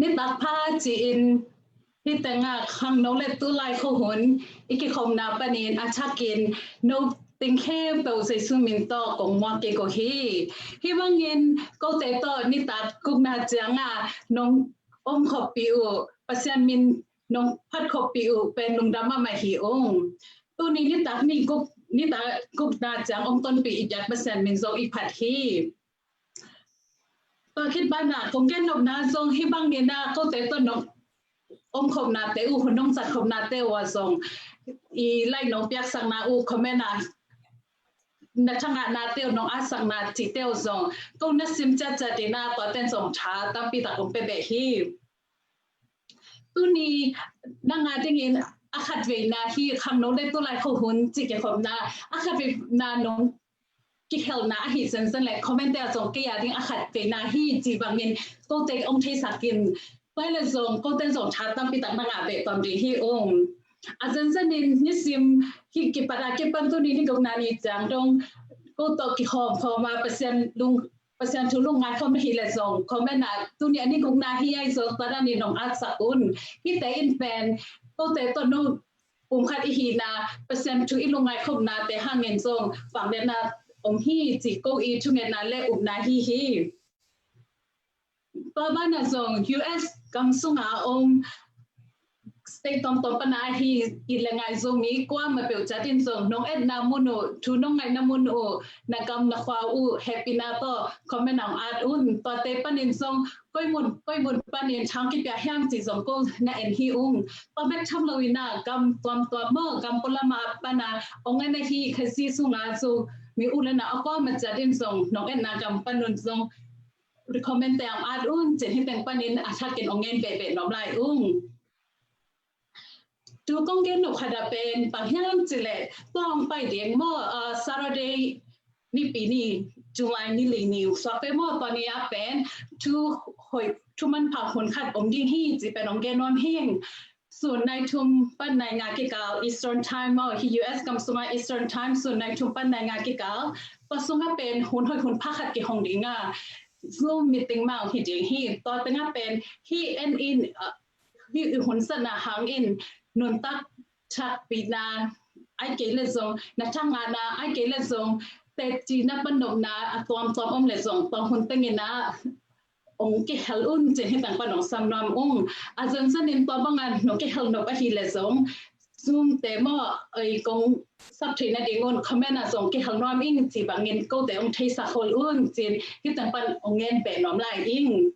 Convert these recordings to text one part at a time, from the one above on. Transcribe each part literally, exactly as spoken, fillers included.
Nitak pha ci-in, hih tengah khangno le tulai khuahun i kikhopna panin a thakin no teng khempeuh Jesu min tawh kong muak kik uh hi. Hih bangin kote tawh nitak gukna ciangah nong om khoppih uh, Pasian min nong phat khoppih uh pen lungdam mahmah hi ung. Tuni nitak ni guk, nitak gukna ciang om tonpih i biak Pasian min zong i phat hi. Tua khit banah kong gen nopna zong hih bangin ah kote tawh nong om khopnate uh, hun nong zat khopnate uh ah zong i like nong piaksakna uh, comment ah na thangahnate uh, nong atsakna cihte uh zong ko na sim ciatciat in ah tuate in zong tha tampi tak kong pia beh hi. Tuni nang a dingin a khatveina hi, khangno le tulai khuahun ci kikhopna a khatveina nong kikhelna ahi zenzen le comment-te ah zong kei a ding a khatveina hi ci bangin kote ong theisak in, tua le zong kote zong tha tampi tak na ngah beh tuam ding hi ung. A zenzen in nisim hih kipat a kipan tuni ni gukna ni ciang dong ko tawh kikhawm khawm a Pasian lung Pasian thu lungngai khawm na hih leh zong comment ah tuni a ni gukna hi ai zong tua dan in nong atsak un. Hihte in pen kote tawh no pumkhat i hihna, Pasian thu i lungngai khopnate hangin zong vangliatna om hi ci ko i thungetna le upna hi hi. Tua banah zong U S gam sunga om state tomtom pana ahi it le ngai Zomi kuamah peuh ciat in zong nong etna mun uh, thu nong ngaihna mun uh, na gam na khua uh hehpihna tawh comment ah at un. Tuate panin zong koi mun koi mun panin thang kipia hiam cih zong ko na en hi ung. Tua bek tham lo in ah gam tuamtuam maw, gam pualam a pana ong en ahi Khazih sunga Zomi u le nau a kuamah ciat in zong nong etna gam pan un zong comment-te ah at un, cin hih teng panin a thakin ong ngen behbeh nuam lai ung. Tu kong gen nop khat a pen bang hiam cih leh tua ong pai ding maw, ah, Saturday nipi ni, July ni li ni suak te maw, tua ni a pen thu hoih thu manpha hun khat om ding hi ci pen ong gen nuam hi. Sun nai thum pan nai nga kikal Eastern Time maw, hi U S gam sunga Eastern Time sun nai thum pan nai nga kikal. Tua sunga pen hun hoih hun pha khat kihong ding a, Zoom meeting mah hi ding hi. Tua tengah pen hih en in, ah, hih hun satna hangin nuntak thakpihna ai kei le zong, na thangahna ai kei le zong, teci na panopna a tuamtuam om le zong, tua hun tengin ah ong kihel un cin hih teng pan ong sam nuam ung. A zenzen in tua banga nong kihel nop ahi le zong, Zoom te maw, ei kong sap theih nading un comment ah zong kihel nuam ing ci bangin kote ong theisak hol un cin hih teng pan ong ngen beh nuam lai ing.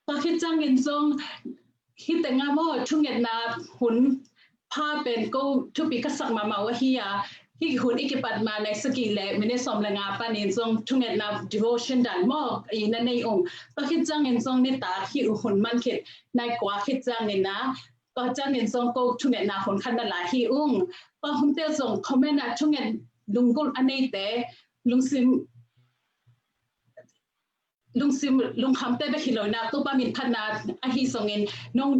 Tua khit ciangin zong hih tengah maw thungetna hun pha pen ko thupi ka sak mahmah uh ahi a, hih hun i kipat ma nai sagih le minute sawm le nga panin zong thungetna devotion dan maw i na nei ung. Tua khit ciangin zong nitak hih hun man khit nai kua khit ciangin ah, tua ciangin zong ko thungetna hun khat na la hi ung. Tua hunte zong comment ah thunget lunggulh a neite lungsim lungsim lungkhamte bek hi lo in ah Topa min phatna ahi zongin nong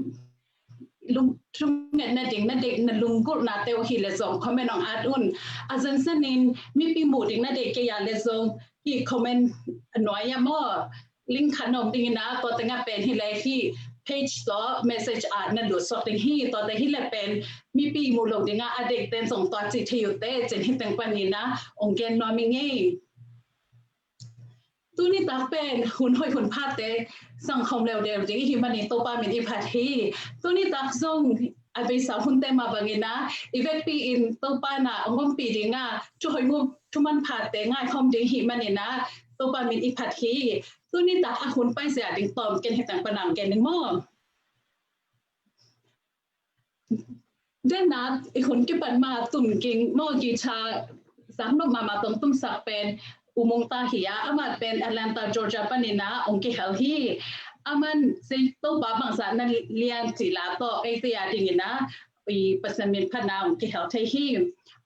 lung thungetna ding na deih na lunggulhnate uh hi le zong comment ong at un. A zenzen in mipi muh ding na deih kei a le zong hih comment a nuai ah maw, link khat na om ding in ah tua tengah pen hi le hih page tawh message ah na lut suak ding hi. Tuate hi le pen mipi muh lo ding ah a deihte in zong tua cih thei uh teh cin hih teng panin ah ong gen nuam ing ei. Tuni tak pen hun hoih hun phate zang khawm leuleu ding i hih manin Topa min i phat hi. Tuni tak zong a beisa hunte mah bangin ah i vekpi in Topa na ong ompih ding a, thu hoih mu thu manphate ngai khawm ding hih manin ah Topa min i phat hi. Tuni tak a hun paizia ding tawm ken hih teng pan ong gen ning maw. Dena i hun kipan ma tun ging maw, guitar zang nop mahmah tong tumsak pen U Mung Ta hi a, amah pen Atlanta, Georgia panin ah ong kihel hi. Aman zei Topa bangzah na lian cih la tawh eite a dingin ah i Pasian min phatna ong kihel thei hi.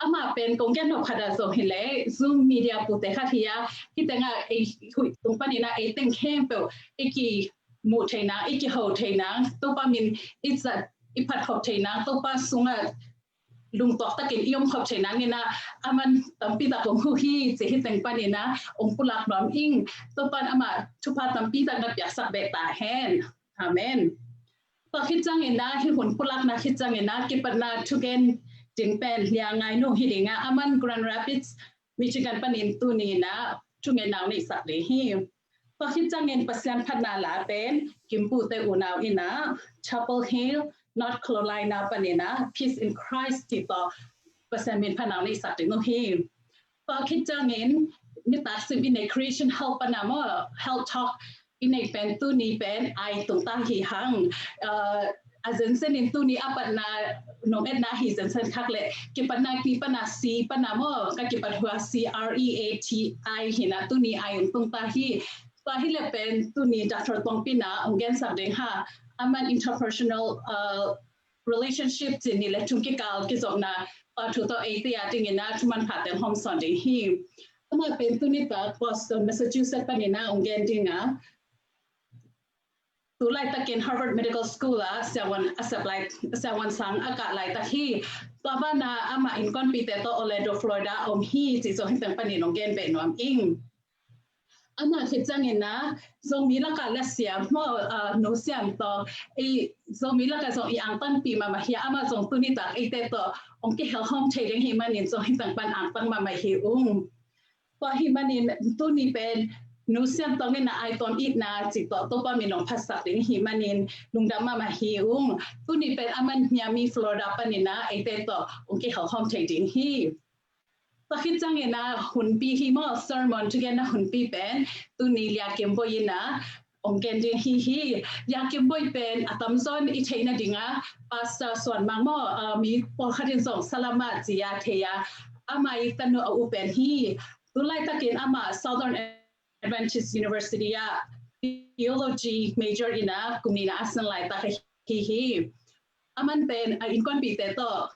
Amah pen kong gen nop khat ah zong hi le Zoom media pute khat hi a, hih tengah ei huih tung panin ah ei teng khempeuh i ki muh thei nang, i kiho thei nang, Topa min i zat i phat khop thei nang, Topa sungah lungtuak takin i om khop thei nangin ah, aman tampi tak hong huh hi, cih hi teng panin ah hong pulak nuam ing. Topa'n amah thupha tampi tak na piaksak beh ta hen. Amen. Tua khit ciangin ah, hih hun pulakna khit ciangin ah, kipatna thugen ding pen liangai nung hi ding ah, aman Grand Rapids, Michigan panin tuni in ah, thungetna hong neihsak ding hi. Tua khit ciangin Pasian phatna la pen, Kimpute unau in ah, Chapel Hill, North Carolina panin ah, Peace in Christ cih tawh, Pasian min phatna hong neihsak ding uh hi. Tua khit ciangin, nitak sim i nei Christian Health pan ah maw, Health Talk i nei pen tuni pen ai tung ta hi hang. Uh, a zenzen in tuni a patna nong etna hi zenzen khak leh, kipatna ki pan ah C pan ah maw, ka kipat hua C R E A T I hi in ah tuni ai tung ta hi. Tua hi leh pen tuni Doctor Tongpi in ah hong gensak ding hi. Aman interpersonal, uh, relationship cih ni le thung kikal kizopna, tua thu tawh eite a dingin ah thuman pha teng hong sawn ding hi. Amah pen tuni tak Boston, Massachusetts panin ah hong gen ding a, tu laitakin Harvard Medical School ah siavuan a sep lai, siavuan sang a kah laitak hi. Tua banah amah innkuanpihte tawh Orlando, Florida om hi, cih zong hi teng panin hong gen beh nuam ing. Amah khit ciangin ah, Zomi lakah la siam maw, ah, Nu Siam tawh, ei, Zomi lakah zong i angtanpih mahmah hi a, amah zong tuni tak eite tawh hong kihelkhawm thei ding hi manin zong hi teng pan angtang mahmah hi ung. Tua hi manin tuni pen Nu Siam tawh in ah ai tuam itna cih tawh Topa min hong phatsak ding hi manin lungdam mahmah hi ung. Tuni pen aman Miami, Florida panin ah eite tawh hong kihelkhawm thei ding hi. Tua khit ciangin ah hunpi hi maw, sermon thugenna hunpi pen tuni Lia Kim Boih in ah hong gen ding hi hi. Lia Kim Boih pen a tamzaw in i theih nading ah Pastor Suan Mang maw, ah, mi pawlkhat in zong Salam ah ci a thei a, amah i tanu a u pen hi. Tu laitakin amah Southern Adventist University ah theology major in ah kum nihna a sin laitak ahi hi. Aman pen a innkuanpihte tawh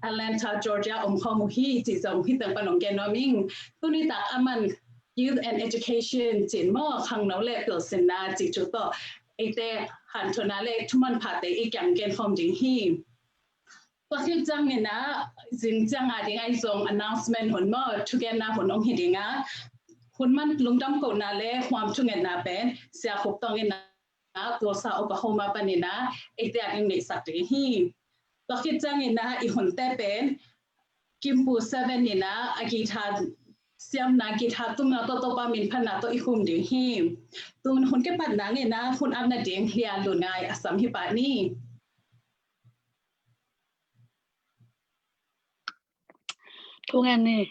Atlanta, Georgia om khawm uh hi, cih zong hi teng pan hong gen nuam ing. Tuni tak aman Youth and Education cih maw, khangno le pilsinna cih thu tawh eite hanthawnna le thuman phate i kiang gen khawm ding hi. Tua khit ciangin ah, zing ciang a ding ah zong announcement hun maw, thugenna hun hong hi ding a, hun man lungdam kohna le huam thungetna pen Sia Khup Tawng in ah Tulsa, Oklahoma panin ah eite a ding neihsak ding hi. Tua khit ciangin ah i hunte pen Kimpu Seven in ah a guitar siamna, guitar tumna tawh Topa min phatna tawh i hum ding hi. Tun hun kipat nangin ah hun apna ding Lia Lun Ngai a sam hi pah ni. Thungen ni.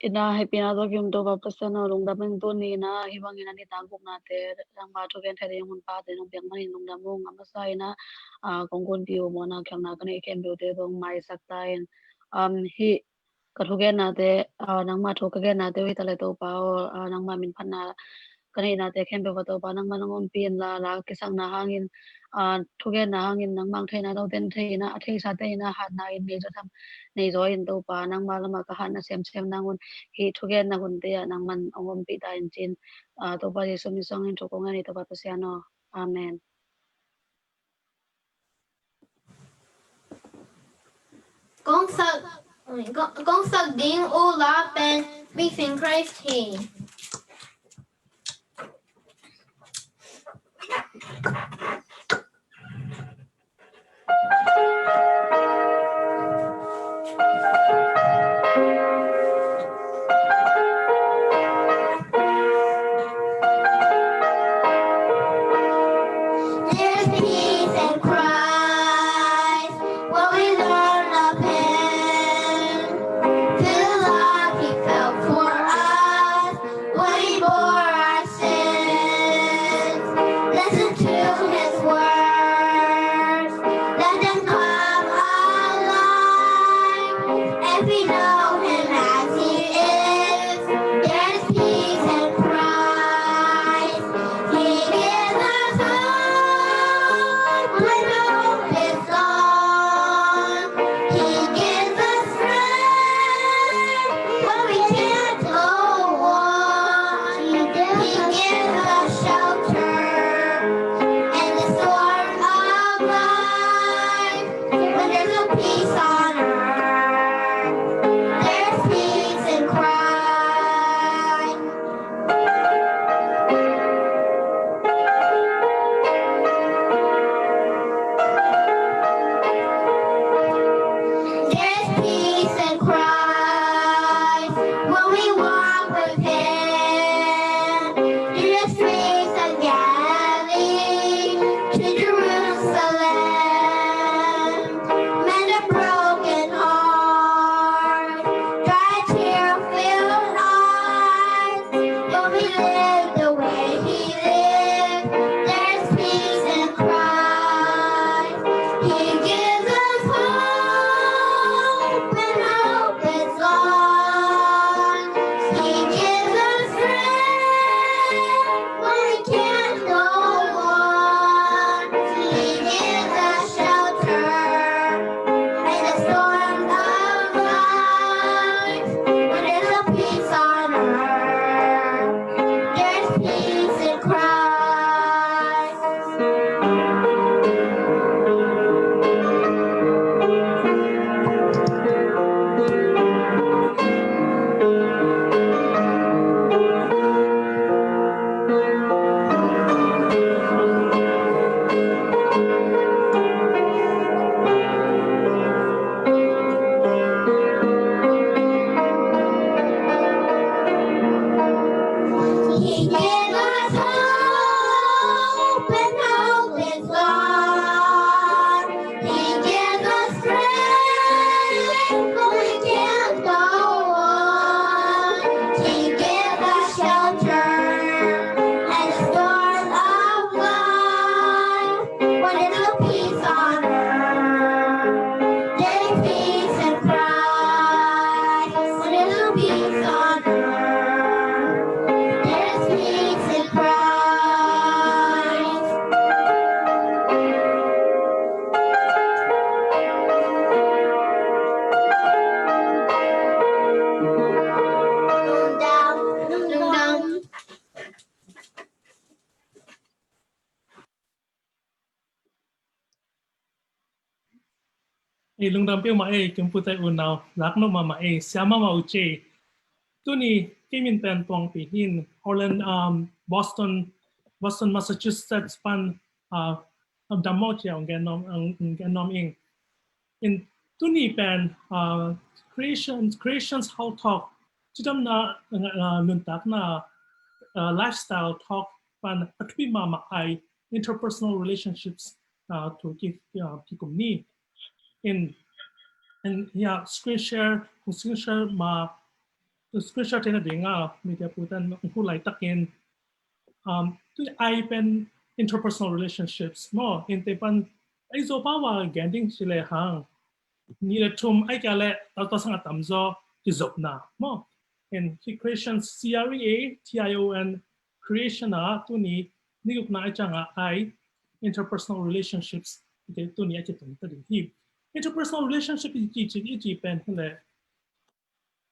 Ina hehpihna tawh kium Topa Pasian aw, lungdam ing. Tuni in ah hih bangin a nitak guknate nangma thugen thei ding hun pate nong piak manin lungdam ung. A masa in ah, ah, kong gunpi uh mawhna khialhna ka neih khempeuhte zong maisak ta in. Um, hih ka thugennate, ah, nangma thu ka gennate uh hi ta leh Topa aw, ah, nangma min phatna ka neihnate khempeuh ah Topa nangman hong ompih in la, la kisakna hangin, ah, thugenna hangin nangma hong theihna tawh den thei in ah, a theisate in ah hatna in nei zaw tham, nei zaw in Topa nangma lamah ka hatna semsem nang un, hih thugenna hunte ah nangman hong ompih ta in ci-in, ah, Topa Jesu min suangin thu kong ngen hi Topa Pasian aw. Amen. Kong sak, kong, kong sak ding u la pen Peace in Christ hi. There's peace in Christ when we learn of Him. Feel the love He felt for us when He bore our sins. Listen to His words, let them calm our walk with him through the streets of Galilee to Jerusalem. Mend a broken heart, dry tear-filled eyes. When we live the way he lived, there's peace in Christ. He gives us hope when hope is gone. He gives us strength when we can't go on. He gives us shelter in the storms of life. When there's no peace on earth, there's peace in Christ. เอ้ย lungdam peuhmah ei, kum pute unau, lak no mahmah ei, siama ma uce. Tuni kei min pen Tuang Pi hin, Holland, um, Boston, Boston, Massachusetts pan, uh, dam mo cia ong gen nom, ong gen nom ing. In tuni pen, uh, Creations, Creations How Talk, cidamna, uh, nuntakna, uh, lifestyle talk pan a thupi mahmah ai interpersonal relationships, uh, thu ki, uh, kikum ni. In, in, yeah, screen share, screen share ma, screen share theihna dinga, media putan hu laitakin, um, tu ai pen interpersonal relationships mo, in te pan ai zo pa wa gen ding ci le hang. Ni le thum ai kia le tau tau sang a tam zo kizopna mo. In hi Creation, C R E A T I O N, Creation a tuni ni gukna ai cianga ai interpersonal relationships te tuni ai kitung ta ding hi. Interpersonal relationship i ci, i ci pen hi le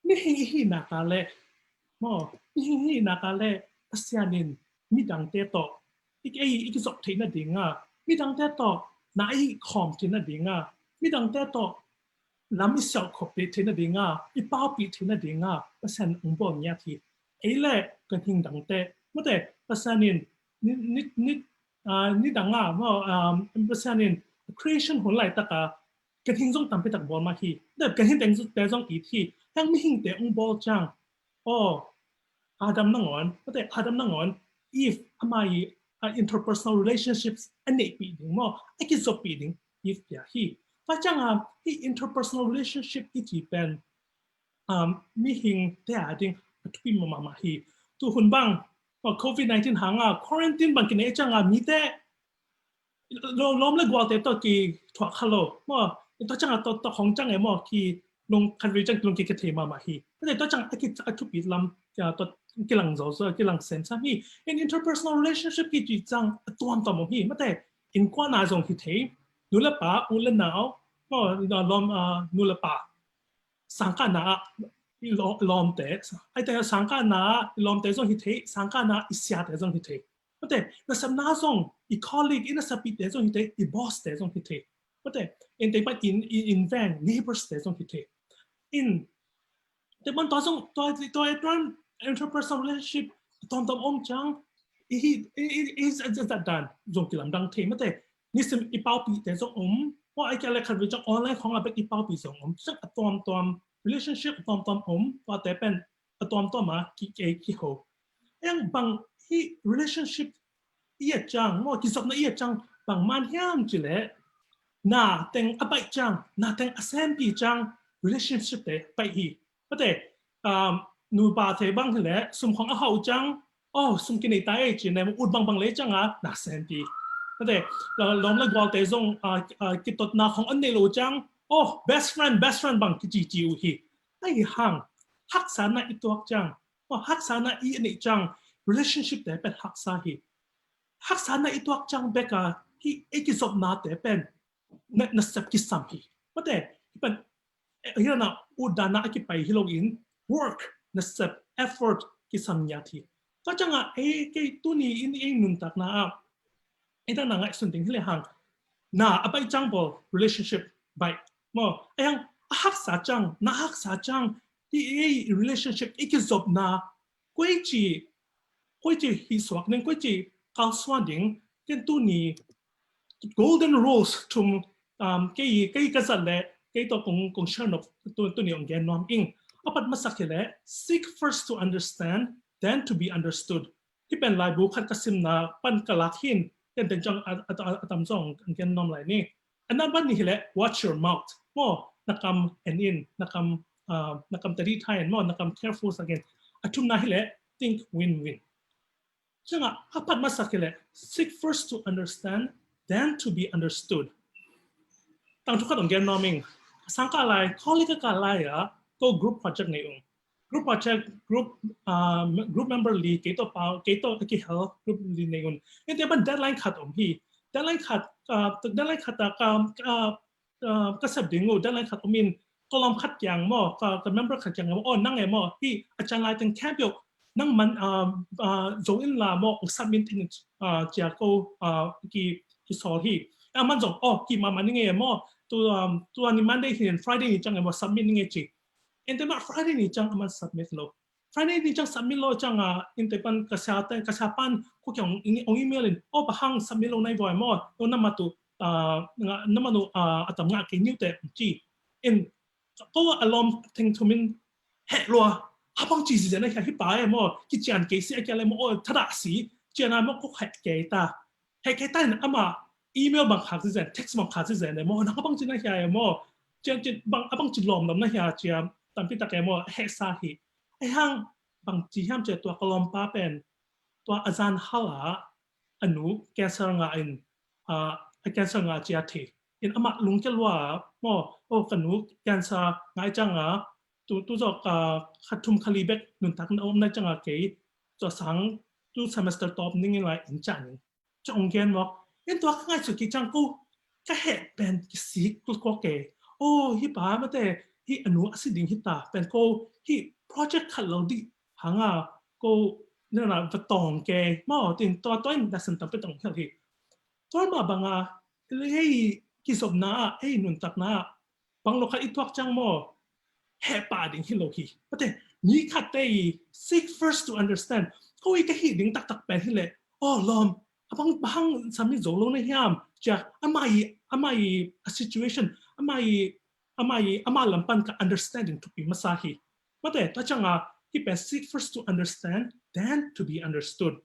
mihing i hihna ka le, mo, mihing i hihna ka le, Pasian in midangte tawh i, i, i kizop theihna dinga, midangte tawh na i khawm theihna dinga, midangte tawh lam i siauh khop theihna dinga, i paupih theihna dinga Pasian ong bawl ngiat hi. Ei le ganhing dangte, mate, Pasian in ni, ni, ni, ah, ni danga, mo, um, Pasian in creation hun laitaka ganhing zong tampi tak bawl mah hi. Ganhing teng te zong it hi. Hang mihingte ong bawl ciang, aw, Adam nangawn, mate, Adam nangawn Eve ama i, a, interpersonal relationships a neihpih ding maw, a kizoppih ding Eve pia hi. Tua cianga hi interpersonal relationship i ci pen, um, mihingte a ding a thupi mahmah hi. Tu hun bang, aw, covid nineteen hanga quarantine bang kinei cianga mite lawm, lawm le gualte tawh kithuah kha lo. Maw, tua cianga tawh, tawh hong ciang e maw, kilung khat vei ciang kilung kikhe thei mahmah hi. Tua cianga a ki, a thupi lam, ah, tawh kilang zo zo, kilang semsam hi. In interpersonal relationship kici ciang a tuamtuam om hi. Mate, innkuan a zong hi thei, nu le pa, u le nau, maw, lawm, ah, nu le pa, sangkahna ah i law, lawmte, ai te sangkahna ah i lawmte zong hi thei, sangkahna ah i siate zong hi thei. Mate, nasepna zong, i colleague, i nasepite zong hi thei, i boss te zong hi thei. Mate, in te pan in, in, in veng, neighbors te zong hi thei. In te pan tua zong, tua, tua, tua interpersonal relationship tuamtuam om ciang, i hi, i, i, i, i, i, i dan zong kilamdang thei. Mate, nisim i paupihte zong om, maw, ai kia le khat vei ciang online khong a bek i paupih zong om. Ciang a tuamtuam, relationship a tuamtuam om, tuate pen a tuamtuam a ki, ki, kiho. Eng bang hi relationship i et ciang, maw, kizopna i et ciang, bang man hiam ci leh, na teng a baih ciang, na teng a sempi ciang, relationship te baih hi. Mate, um, nupa te bang hi leh, sum khong a hau ciang, oh, sum kinei ta ei ci ne, ut bangbang le ciang a, na sempi. Mate, lawm le gual te zong, uh, uh, kitotna khong an nei lo ciang, oh, best friend, best friend bang kici ci uh hi. Ahi hang, haksatna i tuak ciang, oh, haksatna i neih ciang, relationship te pen haksa hi. Haksatna i tuak ciang bek a, hi, i kizopna te pen, na, nasep kisam hi. Mate, hi pen, eh, hi na, utdanna a kipai hi lo in, work, nasep, effort, kisam ngiat hi. Tua ciang a, ei, kei tuni in, ei nuntakna a, ei dang na ngaihsun ding hi le hang. Na, a baih ciang bawl, relationship, baih. Maw, ei hang, a haksa ciang, na haksa ciang, hi, ei, relationship, i kizopna, koici, koici hi suak ding, koici kalsuan ding, ken tuni golden rules thum, um, kei, kei ka zat le, kei tawh kong, kong share nop tu, tuni ong gen nuam ing. A pat masak hi le, seek first to understand, then to be understood. Hi pen laibu khat ka simna pan ka lak hin, ken teng ciang a, a, a, a tam zong ong gen nuam lai ni. A number nih hi le, watch your mouth. Maw, na kam en in, na kam, uh, na kam tadi thai in, maw, na kam careful sa gen. A thumna hi le, think win-win. Ciang a, a pat masak hi le, seek first to understand, then to be understood. Tang thu khat ong gen nuam ing. Sang ka lai, college ka lai a, ko group project nei ung. Group project, group, uh, group member li, kei tawh pau, kei tawh a kihel, group li nei un. Ente ban deadline khat om hi. Deadline khat, uh, deadline khat a ka, uh, uh, ka sep ding uh, deadline khat om in, ka lawm khat kiang maw, ka, ka member khat kiang maw, oh, nang e maw, hi, a can lai teng khempeuh, nang man, uh, uh, zo in la maw, ong submit in, uh, cia ko, uh, ki, kisawl hi. A man zong, oh, ki mama ning e maw, tu, um, tu ni Monday hin, Friday ni ciang e maw, submit ning e ci. Ente mah Friday ni ciang a man submit lo. Friday ni ciang submit lo ciang a, ente pan ka sia te, ka sia pan, ko kiang ong, ong email in, oh, bang hang submit lo nai voi maw, oh, na matu, uh, na matu, uh, a tam ngah kei niu te ci. In, ko a lawm theng thum in heh lua, a bang ci zi zen a hia hi pa e maw, kician kei si a kia le maw, oh, thadah si, cian a maw ko heh kei ta. Heh kei ta in ama email bang khak zi zen, text bang khak zi zen e maw, nang a bang ci na hia e maw, cian, cian, bang, a bang ci lawm lawm na hia cia, tampi tak e maw, heh sa hi. Ei hang bang ci hiam cia tua ka lawmpa pen, tua a zan hal a, a nu cancer ngah in, uh, a cancer ngah cia thi. In amah lungkia lua, maw, oh, ka nu cancer ngai ciang a, tu, tu zawk, uh, kha thum kha li bek nuntak na om nai ciang a kei, tua sang tu semester tawp ning in lai in ciang ning. Ciang ong gen mawk. In tua ka ngaihsut kik ciang ko, ka heh pen kisik lukok e. Oh, hi pa mate, hi a nu a si ding hi ta, pen ko, hi project khat lo dih hang a, ko, nana va tawng kei, maw, tin tua, tua in dasan tam pe tong hial hi. Tua mah bang a, ei kizopna a, ei nuntakna a, bang lo khat i tuak ciang maw, heh pah ding hi lo hi. Mate, mi khat te i seek first to understand. Ko i ka hih ding taktak pen hi le, oh, lawm, a bang, bang hang sami zo lo na hiam, cia, ama i, ama i a situation, ama i, ama i, ama lam pan ka understanding thupi masa hi. Mate, tua ciang a, hi pen seek first to understand, then to be understood.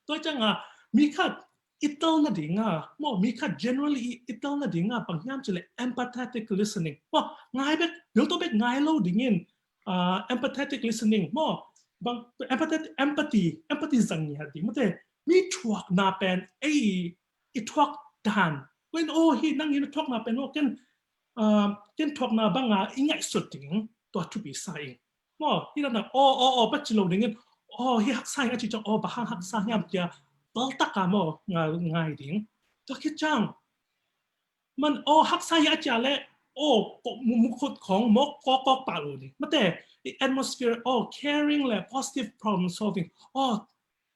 Tua ciang a, mi khat i tel nading a, maw, mi khat generally i, i tel nading a, bang hiam ci le empathetic listening. Maw, ngai bek, lil to bek ngai lo ding in, uh, empathetic listening. Maw, bang, empathetic, empathy, empathy zang ngiat ding. Mate, mi thuakna pen, ei, i thuak dan. When, oh, hi nang in thuakna pen, oh, ken, uh, ken thuakna bang a, i ngaihsut ding, tua thupi sa ing. Maw, hi na, oh, oh, oh, pa ci lo ding in, oh, hi haksa ing a ci ciang, oh, bang hang haksa hiam cia, bal tak a maw, ngai, ngai ding. Tua khit ciang, man, oh, haksa hi a cia le, oh, ko, mu, mu khut khong, mawk, kawk, kawk pah lo ding. Mate, i atmosphere, oh, caring le positive problem solving. Oh,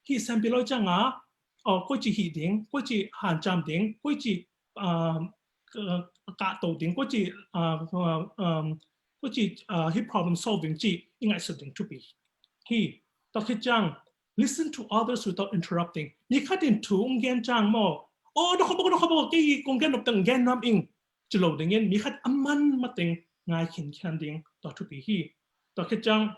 hi sempi lo ciang a, oh, koici hih ding, koici hanciam ding, koici, um, ka, kahto ding, koici, uh, um, koici, uh, hi problem solving ci, i ngaihsut ding thupi. Hi, tua khit ciang, listen to others without interrupting. Mi khat in thu ong gen ciang maw, oh, na khop, na khop, kei kong gen nop teng gen nuam ing, ci lo ding in, mi khat a man mateng ngai khinkhian ding, tua thupi hi. Tua khit ciang,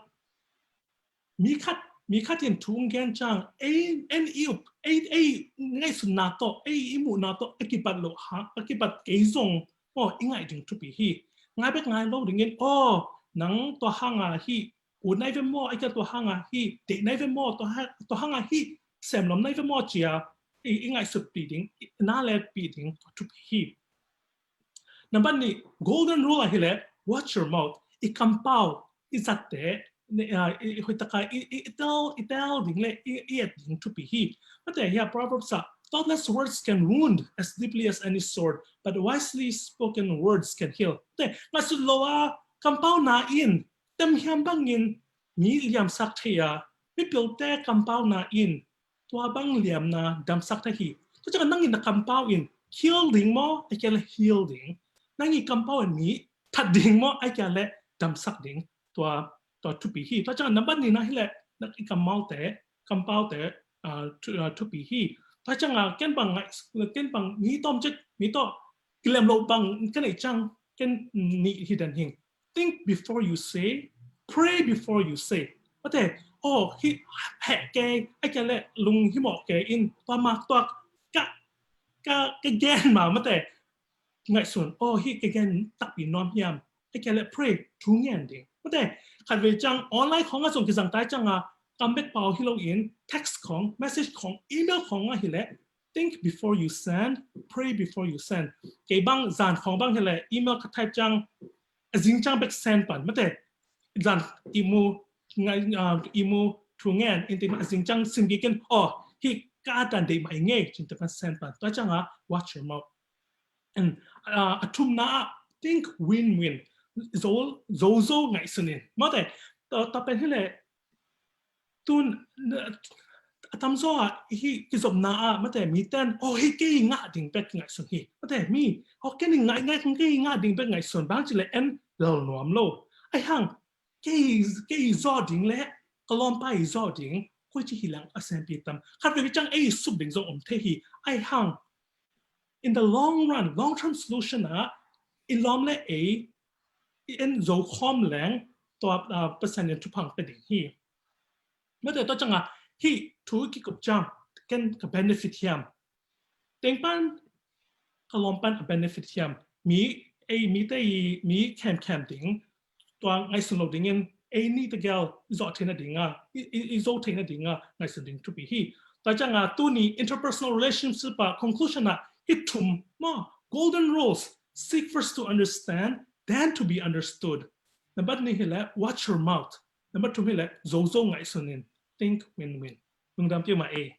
mi khat, mi khat in thu hong gen ciang, ei, en i up, ei, ei ngaihsutna tawh, ei i muhna tawh a kibat loh hang, a kibat kei zong maw, i ngaih ding thupi hi. Ngai bek ngai lo dingin, aw, nang tua hanga hih ut nai ve maw, ahih kei leh tua hanga hih deih nai ve maw, tua ha-, tua hanga hih sem lawm nai ve maw ci-a i, i ngaihsutpih ding, i na lepih ding tua thupi hi. Nambat nih, golden rule ah hi leh, watch your mouth. I kampau, i zatte, ne, ah, i, i hoih taka, i, i, i tel, i tel ding leh, i, i et ding thupi hi. Mate, hiah Proverbs ah, thoughtless words can wound as deeply as any sword, but wisely spoken words can heal. Mate, ngaihsut lo a kampauna in, temhiam bangin mi liamsak thei a, mipilte kampauna in, tua bang liamna damsak thei hi. Tua ciangin nangin na kampau in heal ding maw, ahih kei leh heal ding. Nangin kampau in mi that ding maw, ahih kei leh damsak ding. Tua, tua thupi hi. Tua ciangin nambat nihna hi leh, na i kampaute, kampaute, ah, thu-, ah, thupi hi. Tua ciangin ken bang ngai, ken bang mi tawm cek, mi tawh kilem loh bang ka neih ciang ken nih hi den hing. Think before you say, pray before you say. Mate, aw, hih heh kei, ahih kei leh lunghimawh kei in, tua mak tuak ka, ka, ka gen mah, mate, ngaihsun, aw, hih ka gen takpi nuam hiam, ahih kei leh pray, thu ngen ding. Mate, khatvei ciang online khawng ah zong kizang tai ciang a, kam bek pau hi loin, text khawng, message khawng, email khawng ah hi leh, think before you send, pray before you send. Kei bang zan khawng bang hi leh email ka type ciang, a zing ciang bek send pan. Mate, zan ihmu, ngai, ah, ihmu thu ngen, in ti a zing ciang sim kik in, aw, hih ka dan deih mah hi ngei, ci-in te pan send pan. Tua ciang a, watch your mouth. And, ah, a thumna ah, think win-win. Zo, zo, zo ngaihsun in. Mate, tua, tua pen hi leh, tun, a tamzaw ah hih kizopna ah, mate, miten, aw, hih kei ngah ding bek ngaihsun hi. Mate, mi, aw, ken ngah, ngah, kei ngah ding bek ngaihsun, bang ci leh en lal nuam lo. Ahih hang, kei, kei zawh ding leh ka lawmpa i zawh ding, koici hi leng a senpi tam. Khatvei ciang ei sup ding zong om thei hi. Ahih hang, in the long run, long term solution ah, i lawm leh ei i en zo khawm leng, tua, ah, Pasian in thupha pia ding hi. Mate, tua ciang a, hih thu kikup ciang ken ka benefit hiam? Teng pan ka lawm pan a benefit hiam? Mi, ei, mite i, mi khemkhem ding, tua ngaihsun lo dingin, ei nih tegel i zawh theihna ding a, i, i, i zo theihna ding a ngaihsun ding thupi hi. Tua ciang a, tuni interpersonal relationship ah, conclusion ah, hih thum maw, golden rules, seek first to understand, then to be understood. Nambat nih hi leh, watch your mouth. Nambat thum hi leh, zo, zo ngaihsun in, think win-win. Lungdam peuhmah ei.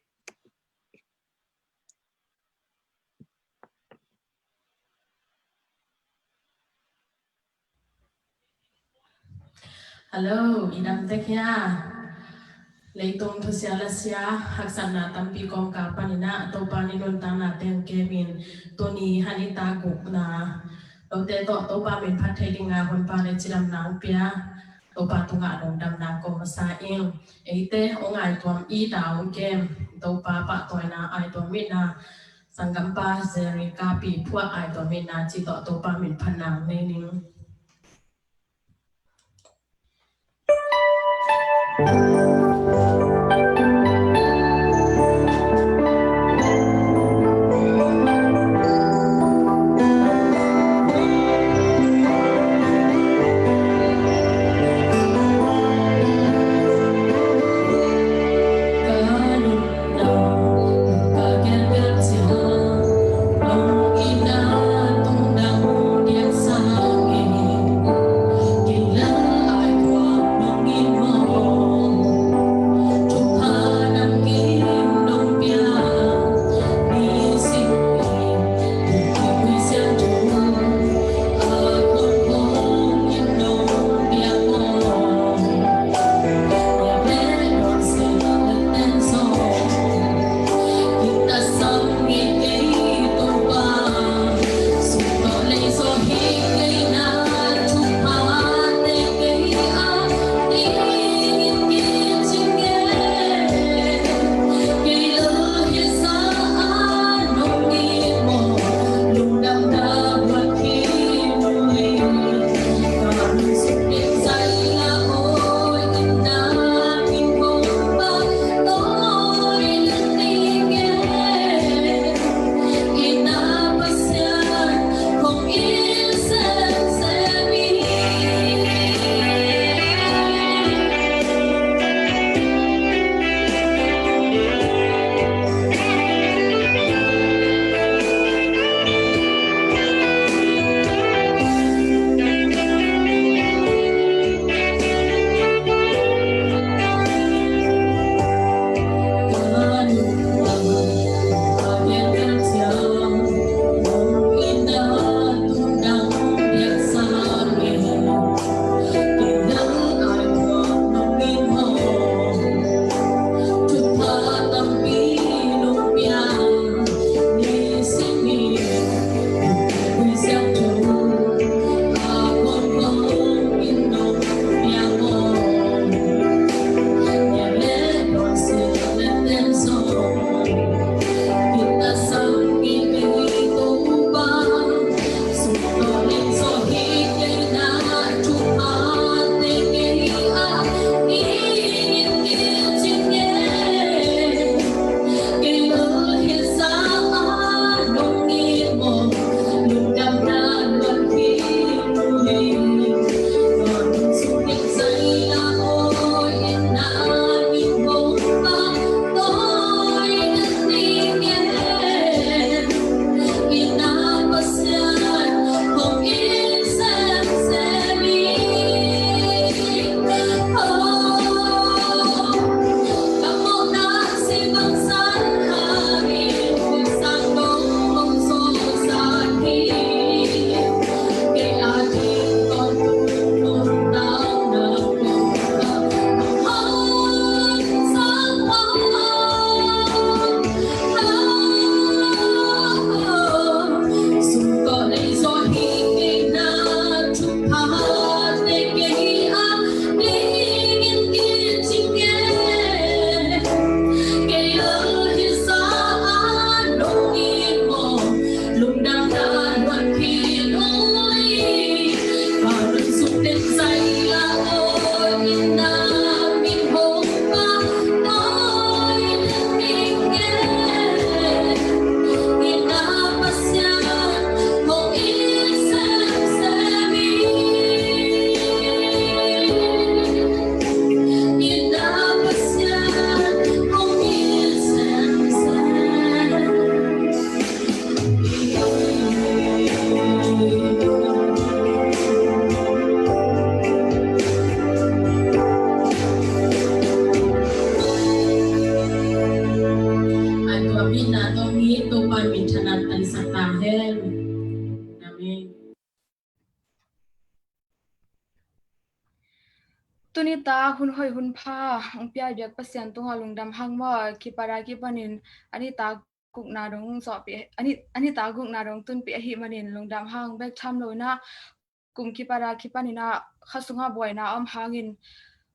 Hello, i dam tek hia? Leitung thusia lasia, haksatna tampi kawmkal panin ah, Topa i nuntakna teng kemin, tuni han i ta gukna, note tawh Topa min phat thei dinga honpa le cidamna hong pia, Topa tungah lungdamna kong masa ing. Eite hong aituam i ta hong kem, Topa pahtawina aituam itna, sanggampa Jerry Kapi phuah aituam itna cih tawh Topa min phatna nei ning. Nita hun hoih hun pha hong pia biak Pasian tungah lungdam hang maw. Kipara kipanin a nita gukna dong zawhpih, a ni, a nita gukna dong tunpih ahih manin lungdam hang bek tham lo inah, kum kipara kipaninah kha sungah buaina om hangin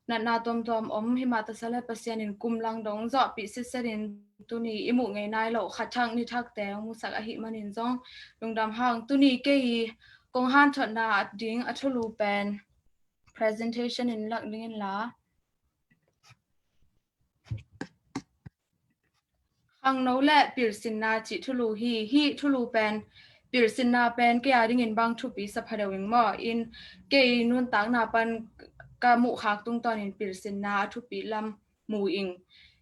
natna tuamtuam om himah tasa le Pasian in kum lang dong zawhpih sitsetin tuni i muh ngei nai loh khat thak ni thakte hong musak ahih manin zong lungdam hang. Tuni kei i kong hanthotna ding a thulu pen presentation in lak dingin la. Khangno le pilsinna cih thulu hi. Hih thulu pen, pilsinna pen kei a dingin bang thupi sa pha deuh ing maw. In kei nuntakna pan ka muhkhak tungtawnin pilsinna a thupi lam mu ing.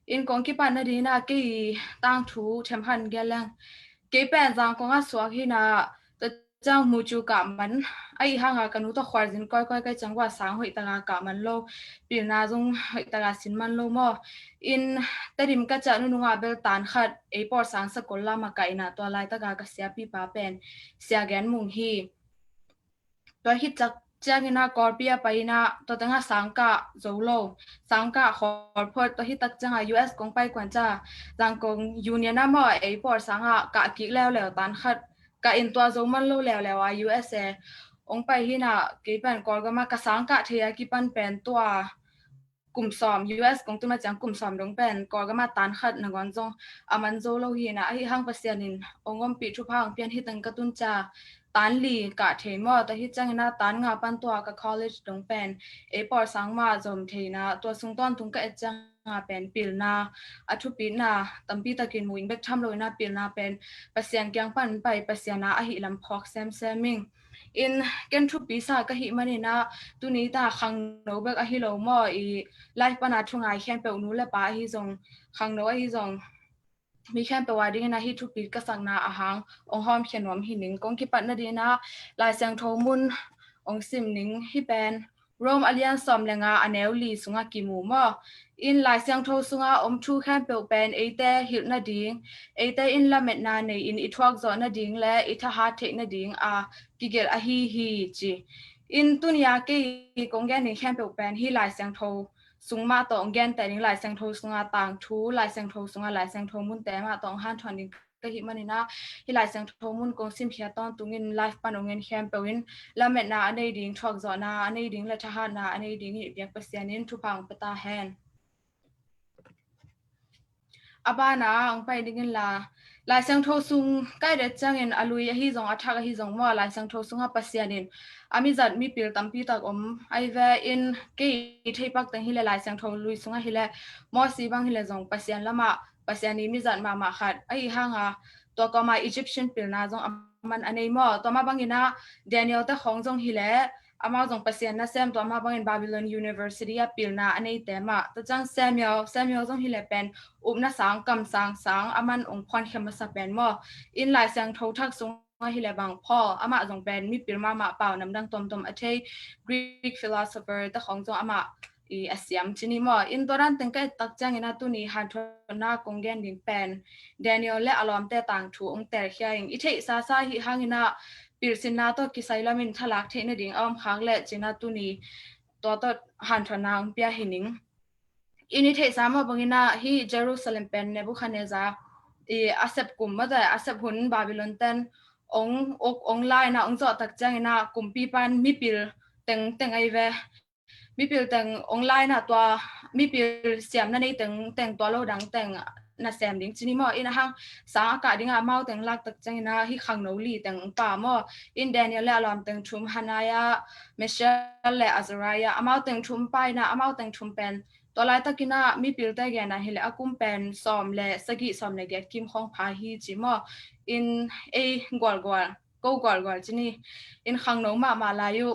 In kong kipatna dinah kei tangthu themkhat gen leng. Kei pen Zangkong a suak hinah, tua ciang mucu kah man, ahi hanga ka nu tawh khualzin kawikawi kei ciang bua sang hoihtaka kah man lo, pilna zong hoihtaka sin man lo maw. In Tedim ka ciah nunungah bel tan khat ei pawlsang sakol lamah kah inah tua laitaka ka siapipa pen Sia Gen Mung hi. Tua hi tak cianginah Kawlpi a pai inah tua tengah sangkah zo lo, sangkah khawlphot. Tua hi tak ciangah U S kong pai kuan ca Zangkong Union a maw ei pawlsangah kah kik leuleu tan khat kah in tua zo man lo leuleu a U S A hong pai hinah kei pen Kawlgam a ka sangkah thei a kipan pen tua kum sawm, U S kong tun a ciang kum sawm dong pen Kawlgam a tan khat nangawn zong a man zo lo hinah, ahi hang Pasian in hong ompih thupha hong pian hi teng ka tun ca tan li kah thei maw. Tua hi cianginah tan nga pan tua ka college dong pen ei pawlsang mah zom thei inah tua sung tawntung ka et cianga pen pilna a thupina tampi takin mu ing bek tham lo inah pilna pen Pasian kiang pan pai Pasian a ahi lam phawk semsem ing. In ken thupi sa ka hih maninah tuni ta khangno bek ahi lo maw, i live pana thungai khempeuh nu le pa ahi zong, khangno ahi zong, mi khempeuh a dingin ahi thupi ka sakna a hang hong hawmkhia nuam hi ning. Kong kipatna dinah Lai Siangtho mun hong sim ning. Hih pen Rome a lian sawm le nga a neu li sungah kimu maw. In Lai Siangtho sungah om thu khempeuh pen eite hilh nading, eite in lametna nei in i thuak zawh nading le i thahat theih nading a kigelh ahi hi ci. In tunia kei kong gen ding khempeuh pen hih Lai Siangtho sung mah tawh hong genteh ding, Lai Siangtho sunga tangthu, Lai Siangtho sunga Lai Siangtho munte mah tawh hong hanthawn ding ka hih maninah hih Lai Siangtho mun kong simkhia tawntungin live pan hong en khempeuh in lametna a nei ding, thuakzawhna a nei ding le thahatna a nei ding i biak Pasian in thupha hong pia ta hen. A bana hong pai dingin la, Lai Siangtho sung kai det ciangin a lui ahi zong a thak ahi zong maw, Lai Siangtho sungah Pasian in a mizat mipil tampi tak om ahi ve. In kei theipak teng hileh Lai Siangtho lui sungah hileh Mawsi bang hileh zong Pasian lamah Pasian i mizat mahmah khat ahi hanga tua kawma Egyptian pilna zong a man a nei maw. Tua mah banginah Daniel te khawng zong hileh amau zong Pasian nasem, tua mah bangin Babylon University a pilna a neite mah. Tua ciang Samuel, Samuel zong hileh pen upna sang, kamsang sang a man hong phuankhia masa pen maw. In Lai Siangtho thak sung ahileh bang Paul, amah zong pen mipil mahmah, pau namdang tomtom a thei, Greek philosopher te khawng zong amah i a siam ci ni maw. In tua dan teng ka et tak cianginah tuni hanthawnna kong gen ding pen Daniel le a lawmte tangthu hong telkhia ing. I theihsa sa hi hanginah pilsinna tawh kisai lamin thalak theih nading a om khak leh cinah tuni tua tawh hanthawnna hong pia hi ning. In i theihsa mah banginah hih Jerusalem pen Nebuchadnezzar i a sep kum mah tawh a sep hun Babylon ten hong uk hong la inah hong zawh tak cianginah kumpipan mipil tengteng ahi ve. Mipil teng hong la inah tua mipil siamna nei tengteng, tua lo dang teng nasem ding ci ni maw. In a hang sang a kah dingah amau teng lak tak cianginah hih khangno li teng hong pia maw. In Daniel le a lawm teng thum, Hananiah, Mishael le Azariah, amau teng thum pia inah amau teng thum pen tua laitakinah mipilte genah hileh a kum pen sawm le sagih, sawm le giat kim khawng pha hi ci maw. In ei gualgual, ko gualgual ci ni. In khangno mahmah lai uh.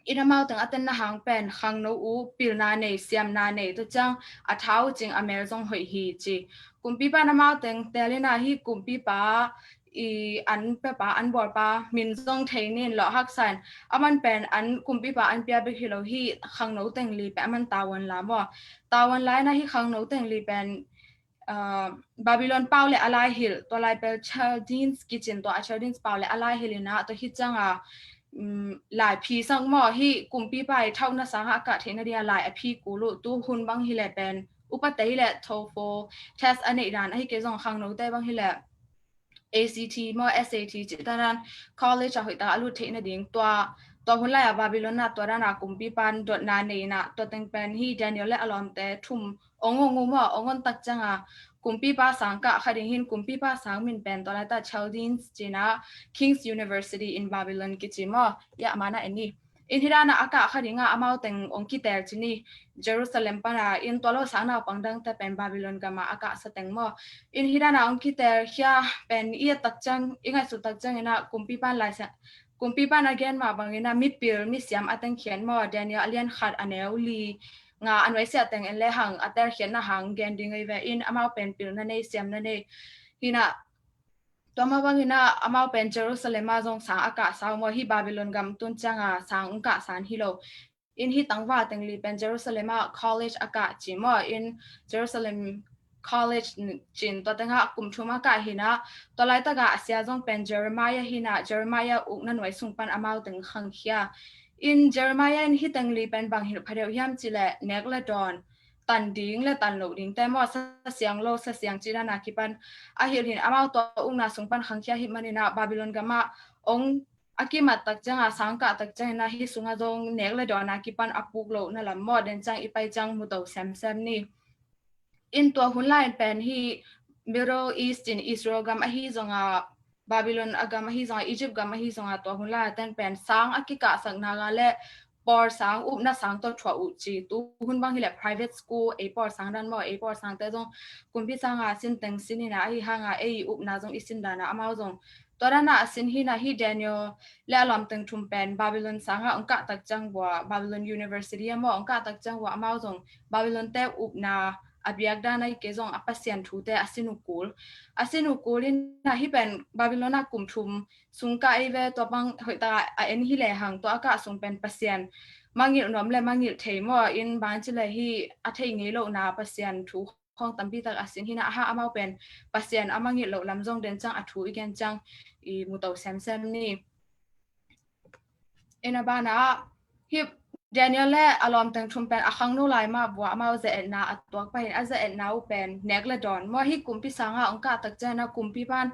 In amau teng a tenna hang pen khangno uh, pilna nei, siamna nei, tua ciang a tha uh cing, a mel zong hoih hi ci. Kumpipan amau teng tel inah hih kumpipa i an piapa, an bawlpa min zong thei ning, lawh haksa in. A man pen an kumpipa an pia bek hi lo, hih khangno teng li pen a man tavuan la maw. Tavuan la inah hih khangno teng li pen, ah, Babylon pau le a lai hilh, tua lai pen Chaldeans kici in, tua a Chaldeans pau le a lai hilh inah tua hi cianga um, lai phi sang maw, hih kumpipa i thauhna sangah a kah theihna dingah lai a phi kul uh. Tu hun bang hileh pen upate hileh TOEFL test a neih dan ahi kei zong khangnote bang hileh ACT maw, SAT cih dan college ah hoihtak a lut theihna ding tua, tua hun lai-ah Babylon ah tua dan a kumpipan dotna nei in ah tua teng pen hih Daniel le a lawmte thum ong ong uh maw, ong ong tak ciangah kumpipa sang kah kha ding hi in, kumpipa sang min pen tua laitak Chaldeans ci in ah King's University in Babylon kici maw, ya a man ah en ni. In hih dan a a kah kha dingah amau teng ong kitel ci ni, Jerusalem pan a, in tua lo sang naupang dangte pen Babylon gam ah a kahsa teng maw. In hih dan a ong kitel khia pen i et tak ciang, i ngaihsut tak ciangin ah kumpipan Lai Siang, kumpipan a gen mah bangin ah mipil misiam a teng khiat maw, Daniel a lian khat a neu li nga a nuaisiah teng en le hang a telkhiatna hang gen ding ahi ve. In amau pen pilna nei, siamna nei hi in ah, tua mah bangin ah amau pen Jerusalem ah zong sang a kahsa uh maw, hih Babylon gam tun ciangah sang ong kahsan hi lo. In hih tangval teng li pen Jerusalem ah college a kah ci maw, in Jerusalem College ci in tua tengah kum thum a kah hi in ah, tua laitakah a sia zong pen Jeremiah hi in ah, Jeremiah ukna nuai sung pan amau teng khangkhia. In Jeremiah in hih teng li pen bang hilh pha deuh hiam cih leh nek le dawn, tan ding le tan loh dingte maw, sa siang lo sa siang cih dan a kipan a hilh hi in, amau tua ukna sung pan khangkhia ahih manin ah Babylon gam ah ong a kimat tak ciangah sang kah tak ciangin ah hih sungah zong nek le dawn a kipan a puk lohna lam maw, den ciang i pai ciang mu to semsem ni. In tua hun lai in pen hih Middle East in Israel gam ahi zongah, Babylon a gam ahi zongah, Egypt gam ahi zongah tua hun lai a ten pen sang a kikahsakna ga le pawl sang, upna sang tawh thuah uh ci. Tu hun bang hileh private school, ei pawl sang dan maw, ei pawl sangte zong kumpi sangah sin teng sin in ah, ahi hangah ei upna zong i sin dan a amau zong tua dan a a sin hi in ah, hih Daniel le a lawm teng thum pen Babylon sangah ong kah tak ciang bua, Babylon University ah maw ong kah tak ciang bua amau zong Babylon te upna a biak dan ahi kei zong a Pasian thute a sin uh kul. A sin uh kul in ah hih pen Babylon ah kum thum sung kah ahi ve, tua bang hoihtak a en hi le hang tua a kah sung pen Pasian mangngilh nuam le mangngilh thei maw, in bang ci le hih a thei ngei lohna Pasian thu khawng tampi tak a sin hi in ah, a hang amau pen Pasian a mangngilh loh lam zong den ciang a thu i gen ciang i mu to semsem ni. In a banah hih Daniel le a lawm teng thum pen a khangno lai mah bua amau ze-etna a tuak pah hi in, a ze-etna uh pen nek le dawn maw, hih kumpi sangah ong kah tak ciangin ah kumpipan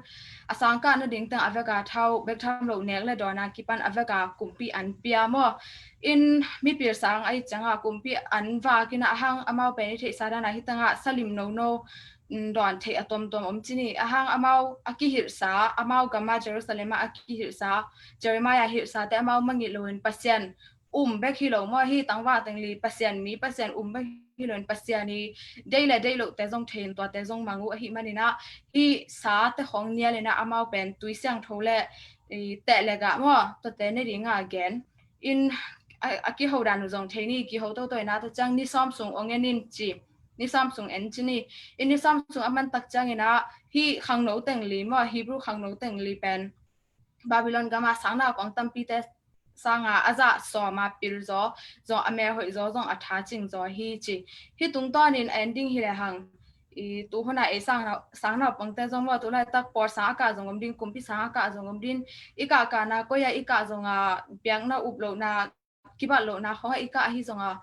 a sang kahna ding teng a vek a thau bek tham loh nek le dawn a kipan a vek a kumpi an pia maw. In mipil sang ahi ciangah kumpi an vak in ah, a hang amau pen i theihsa dan a hih tengah salim nono, mm, dawn theih a tuamtuam om ci ni. A hang amau a kihilhsa, amau gam ah Jerusalem ah a kihilhsa, Jeremiah hilhsate amau mangngilh loin Pasian um bek hi lo maw, hih tangval teng li Pasian mi, Pasian um bek hi loin Pasian i deih le deih lohte zong thei in tuate zong mang uh ahih manin ah, hih sate khawng nial in ah amau pen tui siangtho le i teh le gah maw, tuate ne ding a gen in a, a kiho dan uh zong thei ni, kiho toto in ah tua ciang ni sawm sung ong en in ci, ni sawm sung en ci ni. In ni sawm sung a man tak ciangin ah hih khangno teng li maw, Hebrew khangno teng li pen Babylon gam ah sang naupang tampite sangah a zah sawm a pil zaw, zong a mel hoih zaw, zong a tha cing zaw hi ci. Hih tungtawnin a en ding hi le hang i tu hun a ei sang nau, sang naupangte zong maw, tu laitak pawl sang a kah zong om ding, kumpi sang a kah zong om ding, i kah kahna koi ah i kah zongah biakna up lohna, kibat lohna khawngah i kah ahi zongah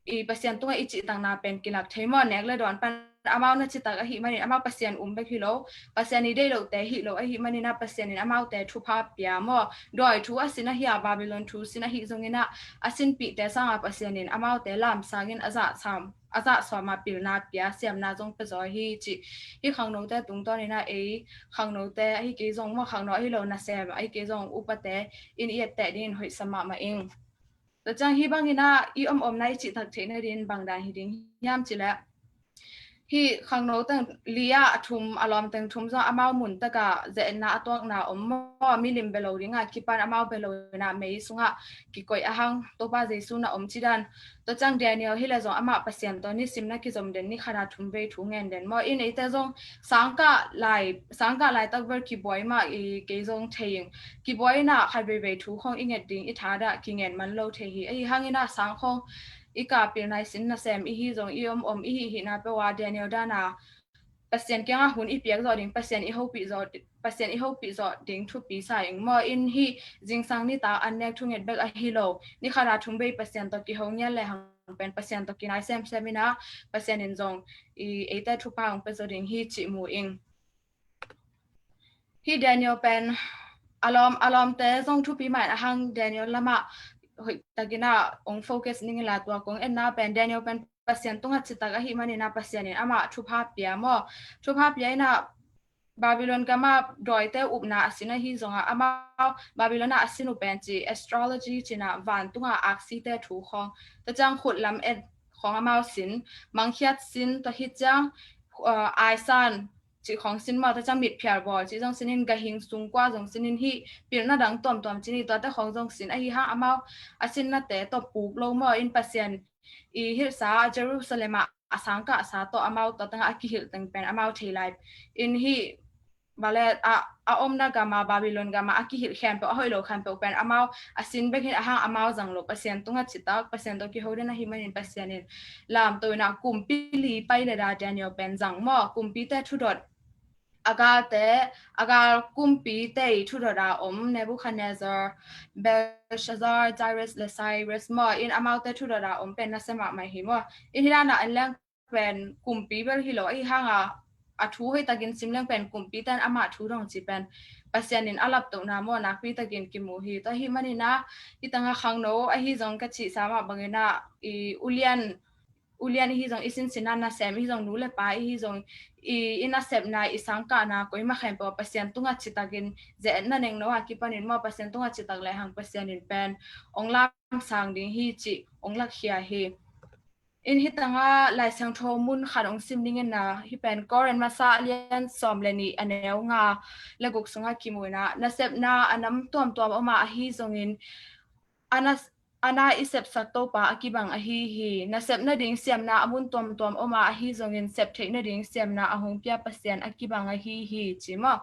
i Pasian tungah i cihtakna pen kilak thei maw, nek le dawn pan amau na citak ahih manin amau Pasian um bek hi lo, Pasian i deih lohte hi lo ahih manin ah Pasian in amaute thupha pia maw, dawi thu a sin ahi a, Babylon thu sin ahi zongin ah a sinpihte sangah Pasian in amaute lamsangin a zah sam a zah sawm a pilna pia, siamna zong pia zaw hi cih. Hih khangnote tungtawnin ah ei khangnote ahi kei zong maw, khangno ahi lo nasem ahi kei zong upate in i etteh dingin hoihsa mahmah ing. Tua ciang hih bangin ah i om omna i cihtak theihna dingin bang dan hi ding hiam cih leh, hih khangno teng li ah a thum, a lawm teng thum zong amau mun takah ze-etna a tuakna om maw, milim bia lo dingah kipan amau bia lo in ah mei sungah kikoih a hang Topa Jesu na om ci dan. Tua ciang Daniel hi le zong amah Pasian tawh nisim na kizom den, ni khat a thum vei thu ngen den maw. In eite zong sang kah lai, sang kah laitak vel kibuai mah i kei zong thei ing. Kibuai in ah khat veivei thu khawng i nget ding i thadah kingen man lo thei hi. Ahi hangin ah sang khawng i kah pilna i sin nasem i hi zong, i om om i hih hihna peuh a Daniel dan a Pasian kiangah hun i piak zawh ding, Pasian i hopih zawh, Pasian i hopih zawh ding thupi sa ing maw. In hih zingsang nitak an nek thunget bek ahi lo, ni khat a thum bei Pasian tawh kiho ngiat le hang pen Pasian tawh kinai semsem in ah, Pasian in zong i eite thupha hong pia zaw ding hi cih mu ing. Hih Daniel pen a lawm, a lawmte zong thupi mah in a hang Daniel lamah hoih takin ah hong focus ning in la, tua kong enna pen Daniel pen Pasian tungah citak ahih manin ah Pasian in amah thupha pia maw. Thupha pia in ah Babylon gam ah dawite upna a sin ahi zongah, amau Babylon ah a sin uh pen ci astrology ci-in ah vantungah aksite thu khawng, tua ciang khut lam et khawng amau sin, mangkhiat sin, tua hi ciang, uh, aisan cih khawng sin maw, tua ciang mitphial bawl cih zong sin in, gahing sungkua zong sin in, hih pilna dang tuamtuam ci-in, tuate khawng zong sin ahi hang amau a sinnate tawh puk lo maw. In Pasian i hilhsa Jerusalem ah a sangkahsa tawh amau tua tengah a kihilh teng pen amau thei lai. In hih bale a, a omna gam ah, Babylon gam ah a kihilh khempeuh, a hoih lo khempeuh pen amau a sin bek hi a hang, amau zang lo, Pasian tungah citak, Pasian tawh kiho den ahih manin Pasian in lamto in ah kumpi li pai le da Daniel pen zang maw. Kumpite thudot, a galte, a gal kumpite i thudot a om Nebuchadnezzar, Belshazzar, Darius le Cyrus maw, in amaute thudot a om pen nasia mahmah hi maw. In hih dan ah en leng pen kumpi bel hi lo ahi hang a, a thu hoih takin sim leng pen kumpite in amah thu dong ci pen Pasian in a laptohna maw nakpi takin kimu hi. Tua ahih manin ah hih tangah khangno ahi zong ka cihsa mah bangin ah, i ulian, ulian ihi zong, i sinsinna nasem ihi zong, nu le pa ihi zong, i, i nasepna, i sangkahna, koimah khempeuh Pasian tungah citakin ze-etna nengno a kipanin maw, Pasian tungah citak le hang Pasian in pen ong lamsang ding hi cih ong lakkhia hi. In hih tangah Lai Siangtho mun khat ong sim ding in ah, hih pen Korin masa a lian sawm le nih, a neu nga le guk sungah kimu in ah, nasepna a nam tuamtuam om a, ahi zongin a na, a na i sepsak Topa a kibang ahi hi. Nasep nading siamna a mun tuamtuam om a, ahi zongin sep theih nading siamna a hong pia Pasian a kibang ahi hi, ci maw.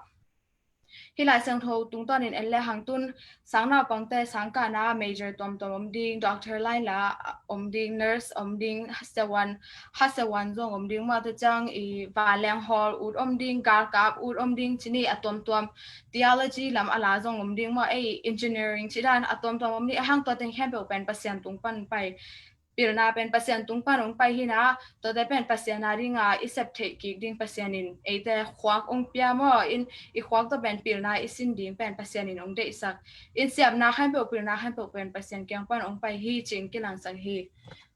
Hih Lai Siangtho tungtawnin en le hang tun, sangnaupangte sangkahna major tuamtuam om ding, doctor line la om ding, nurse om ding, hasewan, hasewan zong om ding maw, tua ciang i vanleng hawl ut om ding, galkap ut om ding, ci-in a tuamtuam, theology lam a la zong om ding maw, ei engineering cih dan a tuamtuam om ding, a hang tua teng khempeuh pen Pasian tung pan pai, pilna pen Pasian tung pan ong pai hi in ah, tuate pen Pasian a ding a i sep theih kik ding Pasian in eite khuak ong pia maw, in i khuak tawh pen pilna i sin ding pen Pasian in ong deihsak, in siamna khempeuh, pilna khempeuh pen Pasian kiang pan ong pai hi, ci-in kilangsak hi.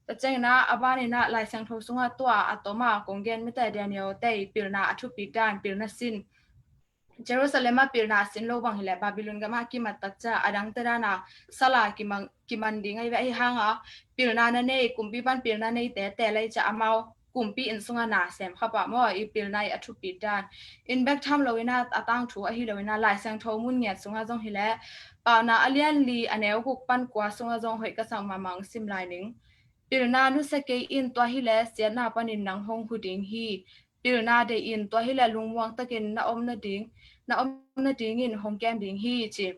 Tua ciangin ah, a ban in ah Lai Siangtho sungah tua a tom a kong gen mite, Daniel te i pilna a thupit dan, pilna sin, Jerusalem ah pilna a sin lo bang hi leh Babylon gam ah kimat tak ciang a dangte dan a sal a kimang, kiman ding ahi ve, ahi hang a pilna na nei, kumpi pan pilna neite te lai ciang amau kumpi inn sungah na sem kha pah maw, i pilna i a thupit dan. In bek tham lo in ah, a tangthu ahi lo in ah, Lai Siangtho mun ngiat sungah zong hi leh, Paunak a lian li, a neu guk pan kua sungah zong hoih ka sak mahmah, sim lai ning. Pilna nusia kei in, tua hi leh siatna panin nang hong hu ding hi. Pilna deih in, tua hi leh lungmuang takin na om nading, na om nadingin hong kem ding hi, ci.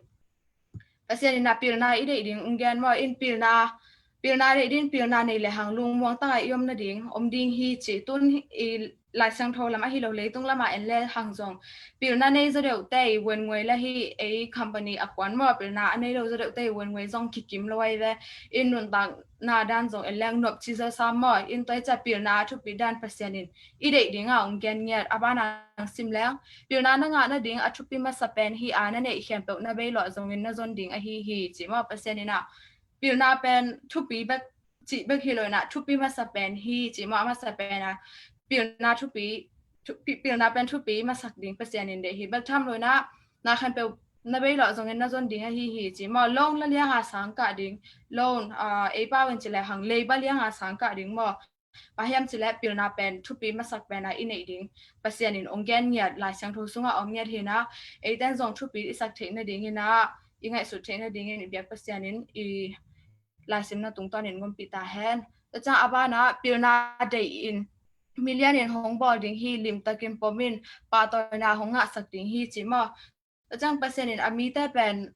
Pasian in ah pilna i deih ding ong gen maw, in pilna, pilna deih ding, pilna nei le hang lungmuang tak a i om nading om ding hi, ci. Tun i Lai Siangtho lam ahi lo, leitung lam a en le hang zong, pilna nei zaw deuhte i vuannguai la hi, ei company a kuan maw, pilna a nei lo zaw deuhte i vuannguai zong kikim lo ahi ve. In nuntakna dan zong en leng nopci zaw sam maw, in tua ciang pilna a thupit dan Pasian in i deih ding a ong gen ngiat. A ban a sim leng, pilna na ngah nading a thupi masa pen hih a, na neih khempeuh na bei lawh zongin na zon ding ahi hi, ci maw. Pasian in ah pilna pen thupi bek, cih bek hi lo in ah, thupi masa pen hi, ci maw, a masa pen a pilna thupi, thupi, pilna pen thupi masak ding Pasian in deih hi. Bek tham lo in ah, na khempeuh na bei lawh zongin na zon ding ahi hi, ci maw. Loan la liang a sangkah ding, loan, ah, ei pau in ci le hang, leiba liang a sangkah ding maw. Bang hiam ci leh pilna pen thupi masak pen a i neih ding Pasian in ong gen ngiat, Lai Siangtho sungah om ngiat hi in ah, eiten zong thupi i sak theih nadingin ah, i ngaihsut theih nadingin i biak Pasian in i laisimna tungtawnin ngompih ta hen. Tua ciang a ban ah pilna deih in, milian in hong bawl ding hi, limtakin pom in, pahtawina hong ngahsak ding hi, ci maw. Tua ciang Pasian in a mite pen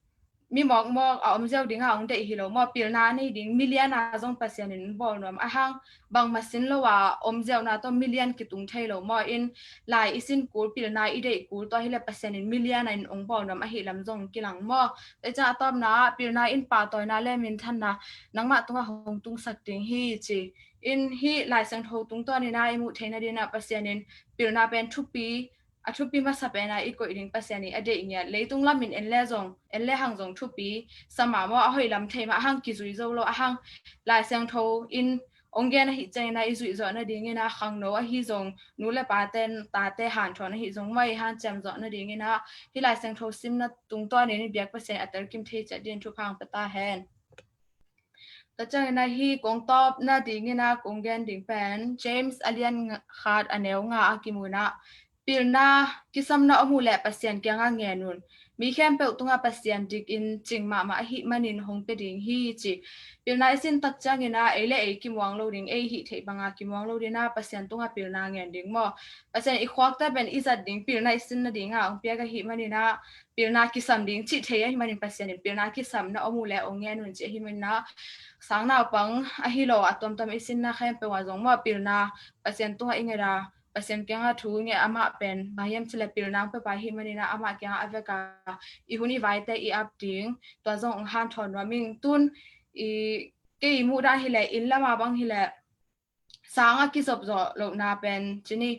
mi mawkmawk a om ziau dingah hong deih hi lo maw, pilna nei ding milian a zong Pasian in bawl nuam a hang, bang masin lo a om ziauna tawh milian kitung thei lo maw. In lai i sin kul, pilna i deih kul tawh hileh Pasian in milian a in hong bawl nuam ahi lam zong kilang maw. Tua ciang a tawpna ah pilna in pahtawina le minthanna nangmah tungah hong tungsak ding hi ci. In hih Lai Siangtho tungtawn in ah i muh theihna dingin ah Pasian in pilna pen thupi, a thupi masa pen a i koih ding Pasian i a deih ngiat. Leitung lam in en le zong, en le hang zong thupi sa mah maw, a hoih lam thei mah a hang kizui zo lo a hang Lai Siangtho in hong gen ahih ciangin ah i zuih zawh nadingin ah khangno ahi zong nu le pate'n tate hanthawn ahi zong maw i hanciam zawh nadingin ah hih Lai Siangtho simna tungtawn in i biak Pasian a telkim thei ciat dingin thupha hong pia ta hen. Tua ciangin ah hih kong tawp nadingin ah kong gen ding pen James a lian khat a neu nga a kimu in ah, pilna kisamna om uh leh Pasian kiangah ngen un. Mi khempeuh tungah Pasian dikin cing mahmah ahih manin hong pia ding hi ci. Pilna i sin tak ciangin ah ei le ei kimuang lo ding, ei hih theih banga kimuang lo dingin ah Pasian tungah pilna ngen ding maw. Pasian i khuakte pen i zat ding pilna i sin nadingah hong piak ahih manin ah pilna kisam ding cih thei ahih manin Pasian in pilna kisamna om uh leh hong ngen un cih ahih manin ah sang naupang ahi lo a tuamtuam i sinna khempeuh ah zong maw pilna Pasian tungah i nget a, Pasian kiangah thu i nget, amah pen bang hiam cih leh pilna hong pia pa ahih manin ah amah kiangah a vek a i hun i vaite i ap ding, tua zong hong hanthawn nuam ing. Tun i kei i muh dan hileh inn lam a bang hileh sang a kizop zawh lohna pen ci ni,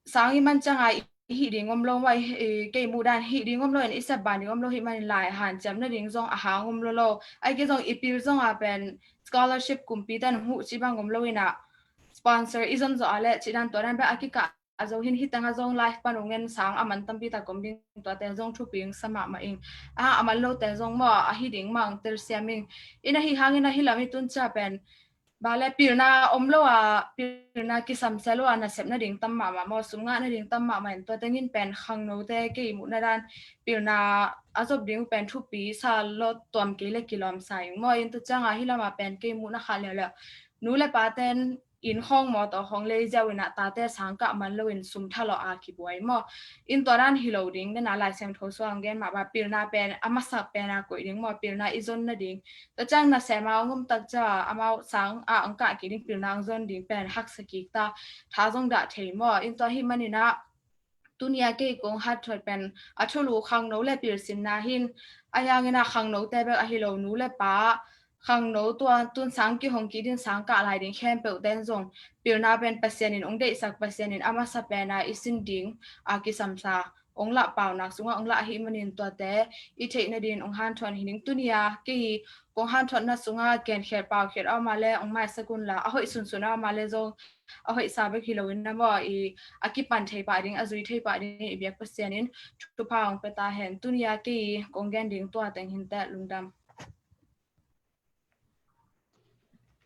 sang i man ciangin i hih ding om lo maw, i, i kei muh dan hih ding om lo in i sep ban ding om lo ahih manin lai hanciam nading zong a hang om lo lo. Ahih kei zong i pil zong a pen scholarship kumpite'n hong huh cih bang om lo in ah sponsor i zon zawh a leh cih dan tua dan bek a kikah a zo hi in, hih tengah zong live pan hong en sang a man tampi tak om ding, tuate zong thupi hong sa mahmah ing. A, a man lote zong maw ahi ding mah hong telsiam ing. In ahih hangin ah hih lam i tun ciang pen bang le pilna om lo a, pilna kisam se lo a nasep nading tam mahmah maw, sum ngah nading tam mahmah in tua tengin pen khangnote kei muhna dan pilna a zop ding uh pen thupi sa lo tuam kei le kilawm sa ing maw. In tua ciangin hih lamah pen kei muhna khat leuleu nu le pate'n inn khawng mawtaw khawng lei ziau in ah tate sang kah man lo in sum thalawh a kibuai maw. In tua dan hi lo ding, den a Lai Siangtho sung hong gen mah bang pilna pen a masak pen a koih ding maw, pilna i zon nading. Tua ciang nasem a hong om tak ciang amau sang a hong kah kik ding, pilna hong zon ding pen haksa kik ta, tha zong dah thei maw. In tua ahih manin ah tuni a kei kong hanthawn pen a thulu khangno le pilsinna hi in, ahih hangin ah khangnote bek ahi lo, nu le pa, khangno tua tun sang kihong kik ding, sang kah lai ding khempeuhte'n zong pilna pen Pasian in hong deihsak, Pasian in a masa pen a i sin ding a kisamsa hong lah, paunak sungah hong lah ahih manin tuate i theih nadingin hong hanthawn hi ning. Tuni a kei kong hanthawnna sungah genkhiat paukhiat a om a leh hong maisak un la, a hoih sunsun a om a leh zong a hoihsa bek hi lo in ah maw, i a kipan thei pah ding, a zui thei pah ding i biak Pasian in thupha hong pia ta hen. Tuni a kei kong gen ding tua teng hi inteh, lungdam.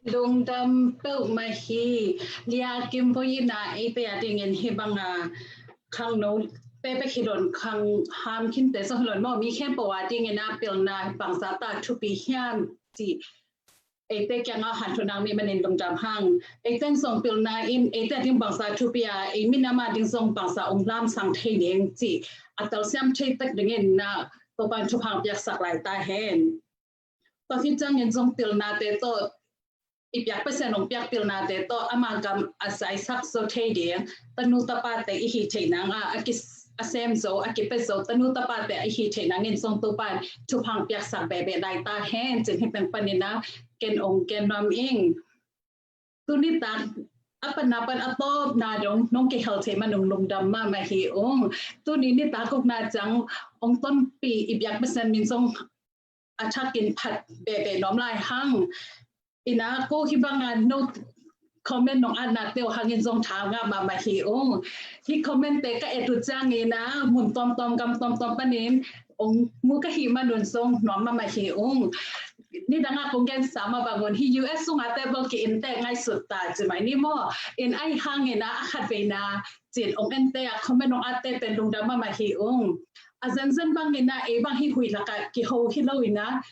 Lungdam peuhmah hi. Lia Kim Vui in ah eite a dingin hih banga khangnote bek hi lo in, khang ham khinte zong hi lo in maw, mi khempeuh a dingin ah pilna bangzah tak thupi hiam cih eite kiangah hanthawn nang mi manin lungdam hang. Eite'n zong pilna in eite a ding bangzah thupi a, ei minam a ding zong bangzah hong lamsang thei ding cih a telsiam thei tak dingin ah Topa'n thupha hong piaksak lai ta hen. Tua khit ciangin zong pilnate tawh, i biak Pasian hong piak pilnate tawh ama gam a zaisak zo thei ding tanu tapate i hih theih nang a, a ki, a sem zo, a kipia zo tanu tapate i hih theih nangin zong Topa'n thupha hong piaksak behbeh lai ta hen cih hih teng panin ah ken hong gen nuam ing. Tuni tak a panna pan a tawpna dong nong kihel thei man hong lungdam mahmah hi ung. Tuni nitak ukna ciang hong tonpih i biak Pasian min zong a thakin phat behbeh nuam lai hang. In ah ko hih banga no comment nong atnate uh hangin zong tha ngah mahmah hi ung. Hih comment-te ka et uh ciangin ah mun tuamtuam gam tuamtuam panin hong mu ka hih man un zong nuam mahmah hi ung. Nidang a kong gensa mah bang un, hih U S sungate bel ki-ente ngaihsut ta ci mai ni maw. In ahih hangin ah a khatveina cin hong ente a comment hong atte pen lungdam mahmah hi ung. A zenzen bangin ah ei bang hih huih lakah kiho hi lo in ah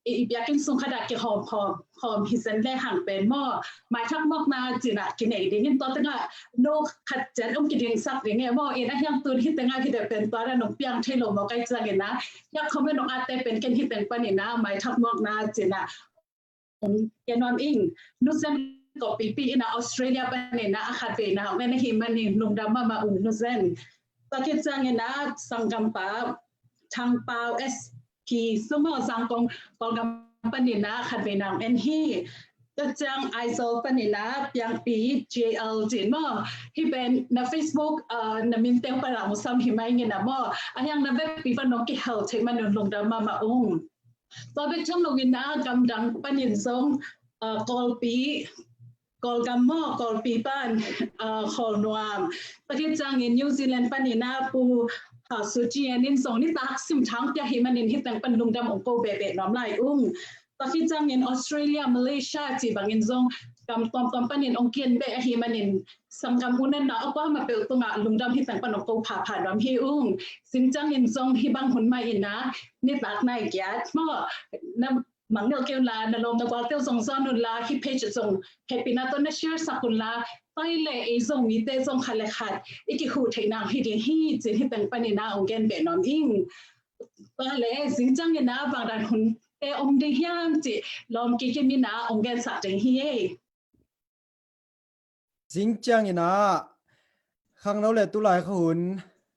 i biakinn sung khatah kihawm hawm hawm hi zen le hang pen maw, maithak mawkna cinah kinei dingin tua tengah no khat ciat om kidingsak ding e maw. In a hiang tun hi tengah hi deuh pen tua da nong piang thei lo maw kai cianginah hiak khawm e nong atte pen ken hi teng paninah maithak mawkna cinah ong ke nuam ing. Nuzen ko pipi inah Australia paninah a khat veina ong en ahi manin lungdam mahmah ung nuzen. Tua khit cianginah sanggampa Thangpau S P sungah Zangkong Kawlgam paninah a khat veina ong en hi. Tua ciang Aizawl paninah Piangpi J L cin maw. Hi pen na Facebook na minteu panah musam hi mai nginah maw. A hiang na vekpi pan nong kihel thei manun lungdam mahmah ung. Tua bek tham loinah gamdang panin zong Kawlpi Kawlgam maw Kawlpi pan Khawlnuam. Tua khit ciangin New Zealand paninah Pu Hau Su Cian in zong nitak simthang pia hi manin hi teng pan lungdam ong ko behbeh nuam lai ung. Tua khit ciangin Australia, Malaysia ci bangin zong gam tuamtuam panin ong kian beh ahi manin sanggam u nanna a kuamah peuh tungah lungdam hi teng pan ong ko phapha nuam hi ung. Zing ciangin zong hi bang hun mah inah nitak nai kiat maw na mangngilh kei unla na lawm na gualteu zong zawn unla hi page zong hehpihna tawh na share sak unla pai le ei zong mite zong khat le khat i kihuh theihna hi ding hi cin hi teng paninah ong gen beh nuam ing. Tua le zing cianginah vangdan hunte om ding hiam cih lawm kikim inah ong gensak ding hi ei. Zing cianginah khangno le tulai kha hun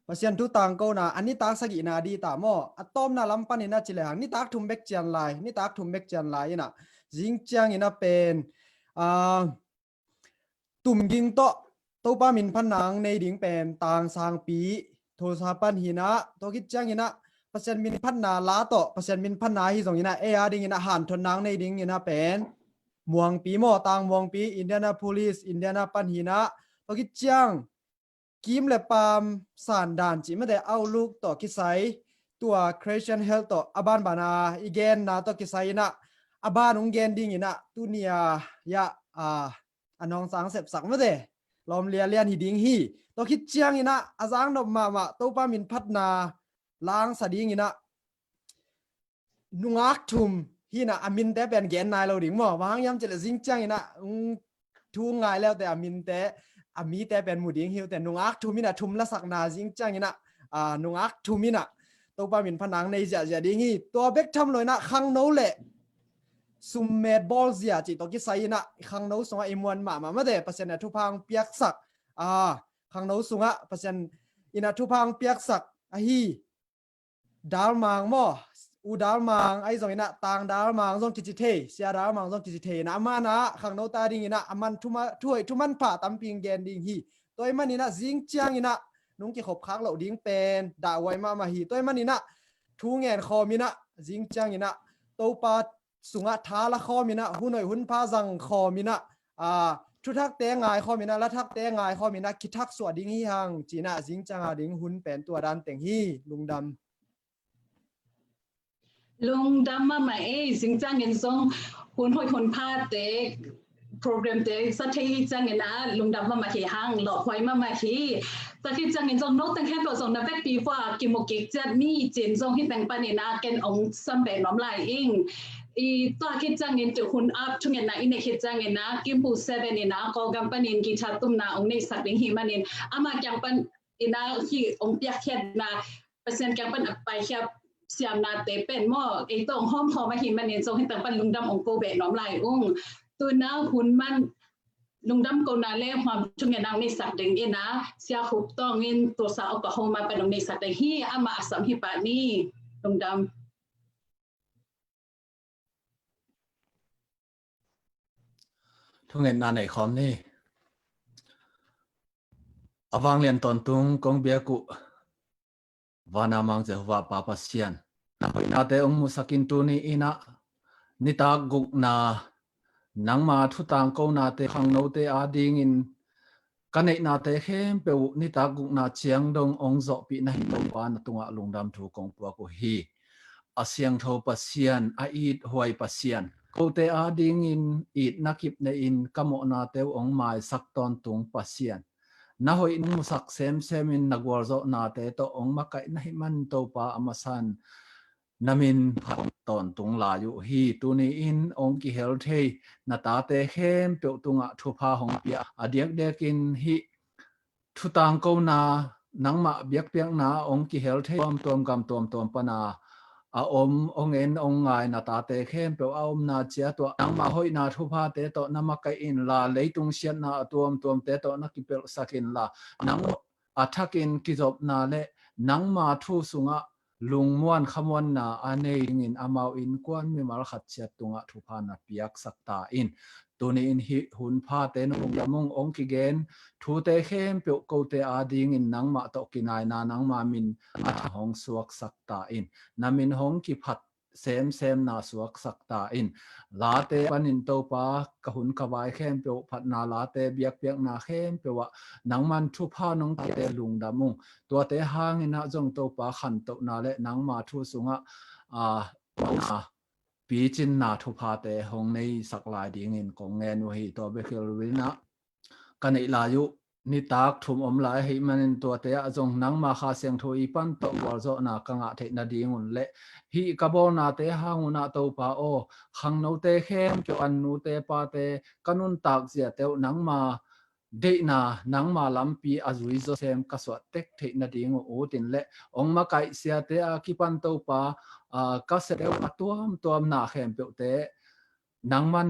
Pasian thu tangkona a nitak sagihna a dih ta maw. A tawpna lam paninah ci lehang nitak thum bek cian lai nitak thum bek cian lai inah zing cianginah pen tumging tawh Topa min phatna ang nei ding pen Tangsangpi Tulsa pan hinah tua khit cianginah Pasian min phatna la tawh Pasian min phatna hi zonginah ei a dinginah hanthotna ang nei dinginah pen Muangpi maw Tang Muangpi Indianapolis Indiana pan hinah tua khit ciang kim le paam sandan cih mate outlook tawh kisai tua Christian health tawh a banbana i genna tawh kisai inah a ban ung gen dinginah tunia yah a nawngsang sepsak mate lawm lialian hi ding hi. Tua khit cianginah a zangnop mahmah Topa min phatna langsa dinginah nungak thum hinah a minte pen gen nai lo ding maw. Bang hang hiam cileh zing cianginah thu ngai leute a minte a mite pen mu ding hiute nungak thum inah thum lasakna zing cianginah nungak thum inah Topa min phatna ang nei ziahziah ding hi. Tua bek tham loinah khangno le summet bawl zia cih tawh kisai inah khangno sungah i muan mahmah mate Pasian inah thupha ang piaksak khangno sungah Pasian inah thupha ang piaksak ahi Dalmang maw U Dalmang ahi zonginah Tang Dalmang zong kici thei Sia Dalmang zong kici thei inah a manah khangno ta dinginah a man thuhoih thumanpha tampi gen ding hi. Tua i maninah zing cianginah nung kikhop khak loh ding pen dahhuai mahmah hi. Tua i maninah thu ngen khawminah zing cianginah Topa sungah tha la khawminah hun hoih hun pha zang khawminah thuthakte ngai khawminah lathakte ngai khawminah kithaksuah ding hi hang cinah zing cianga ding hun pen tua dan teng hi. Lungdam. Lungdam mahmah ei. Zing ciangin zong hun hoih hun phate programte sa thei hi ciangin ah lungdam mahmah hi hang lawhhuai mahmah hi. Tua khit ciangin zong no teng khempeuh zong na vekpi vua kimu kik ciat ni cin zong hi teng panin ah ken ong sam beh nuam lai ing. I tua khit ciangin tu hun ap thungetna i neih khit ciangin ah Kimpu Seven in ah Kawlgam panin guitar tumna ong neihsak ding hi manin ama kiang pan in ah hi ong piakkhiatna Pasian kiang pan a paikhiat siamnate pen maw ei tawh ong hawm khawm ahi manin zong hi teng pan lungdam ong ko beh nuam lai ung. Tuna hun man lungdam kona le huam thungetna ong neihsak ding in ah Sia Khup Tawng in Tulsa Oklahoma pan ong neihsak ding hi. Amah a sam hi pah ni. Lungdam. Thungetna nei khawm ni. A vanglian tawntung kong biak uh Vana Mang Jehovah Pa Pasian, na hoihnate ong musak in tuni in ah nitak gukna nangma thutangkonate khangnote adingin ka neihnate khempeuh uh nitak gukna ciang dong ong zawhpih na hi Topa, na tungah lungdam thu kong puak uh hi. A siangtho Pasian, a ithuai Pasian, kote adingin itna kip nei-in ka mawhnate uh ong maisak tawntung Pasian, na hoih nong musak semsemin na gualzawhnate tawh ong makaih na hih man Topa, a masan na min phat tawntung lai uh hi. Tuni in hong kihel thei na tate khempeuh tungah thupha hong pia. A diakdiakin hih thutangkona, nangmah biakpiakna hong kihel thei tuamtuam, gam tuamtuam pana a om, hong en hong ngai na tate khempeuh a omna ciat uah nangmah hoihna thuphate tawh na makaih inla, leitung siatna a tuamtuamte tawh na kipelhsak inla, nang a thakin kizopna le nangma thu sungah lungmuan khamuanna a nei dingin amau innkuan mimal khat ciat tungah thupha na piaksak ta in. Tuni in hih hun phate nung lamung hong kigen thute khempeuh kote adingin nangmah tawh kinaina, nangma min a tha hong suaksak ta in. Na min hong kiphat semsemna suaksak ta in. Late panin Topa, ka hun ka vai khempeuh, phatna late, biakpiakna khempeuh ah nangman thupha nong piate lungdam ung. Tuate hangin ah zong Topa, khantohna le nangma thu sungah a picinna thuphate hong neisak lai dingin kong ngen uh hi. Tua bek hi loin ah ka neih lai uh nitak thum om lai ahih manin tuate ah zong nangma Kha Siangtho i pan tawh gualzawhna ka ngah theih nadingun le hih ka bawlnate hangun ah Topa aw, khangnote khempeuh, a nute pate, ka nuntak ziate uh nangma deihna, nangma lampi a zui zawsem ka suah tek theih nading uh ut in le hong makaih siate a kipan Topa, a, ka sete uh a tuamtuamna khempeuhte nangman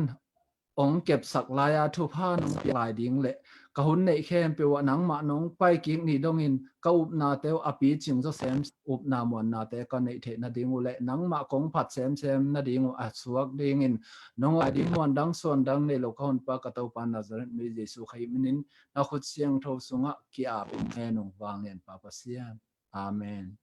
hong kepsak lai-a thupha nong piak lai ding le ka hun neih khempeuh ah nangmah nong paikik ni dongin ka upnate uh a picing zawsem, upna muannate ka neih theih nading uh le nangmah kong phat semsem nading uh a suak dingin nong ngai ding muan dang suan dang nei lo ka Honpa ka Topa Nazareth mi Jesuh Khrih minin na khut siangtho sungah ki-ap in ngen ung, vanglianpa Pasian. Amen.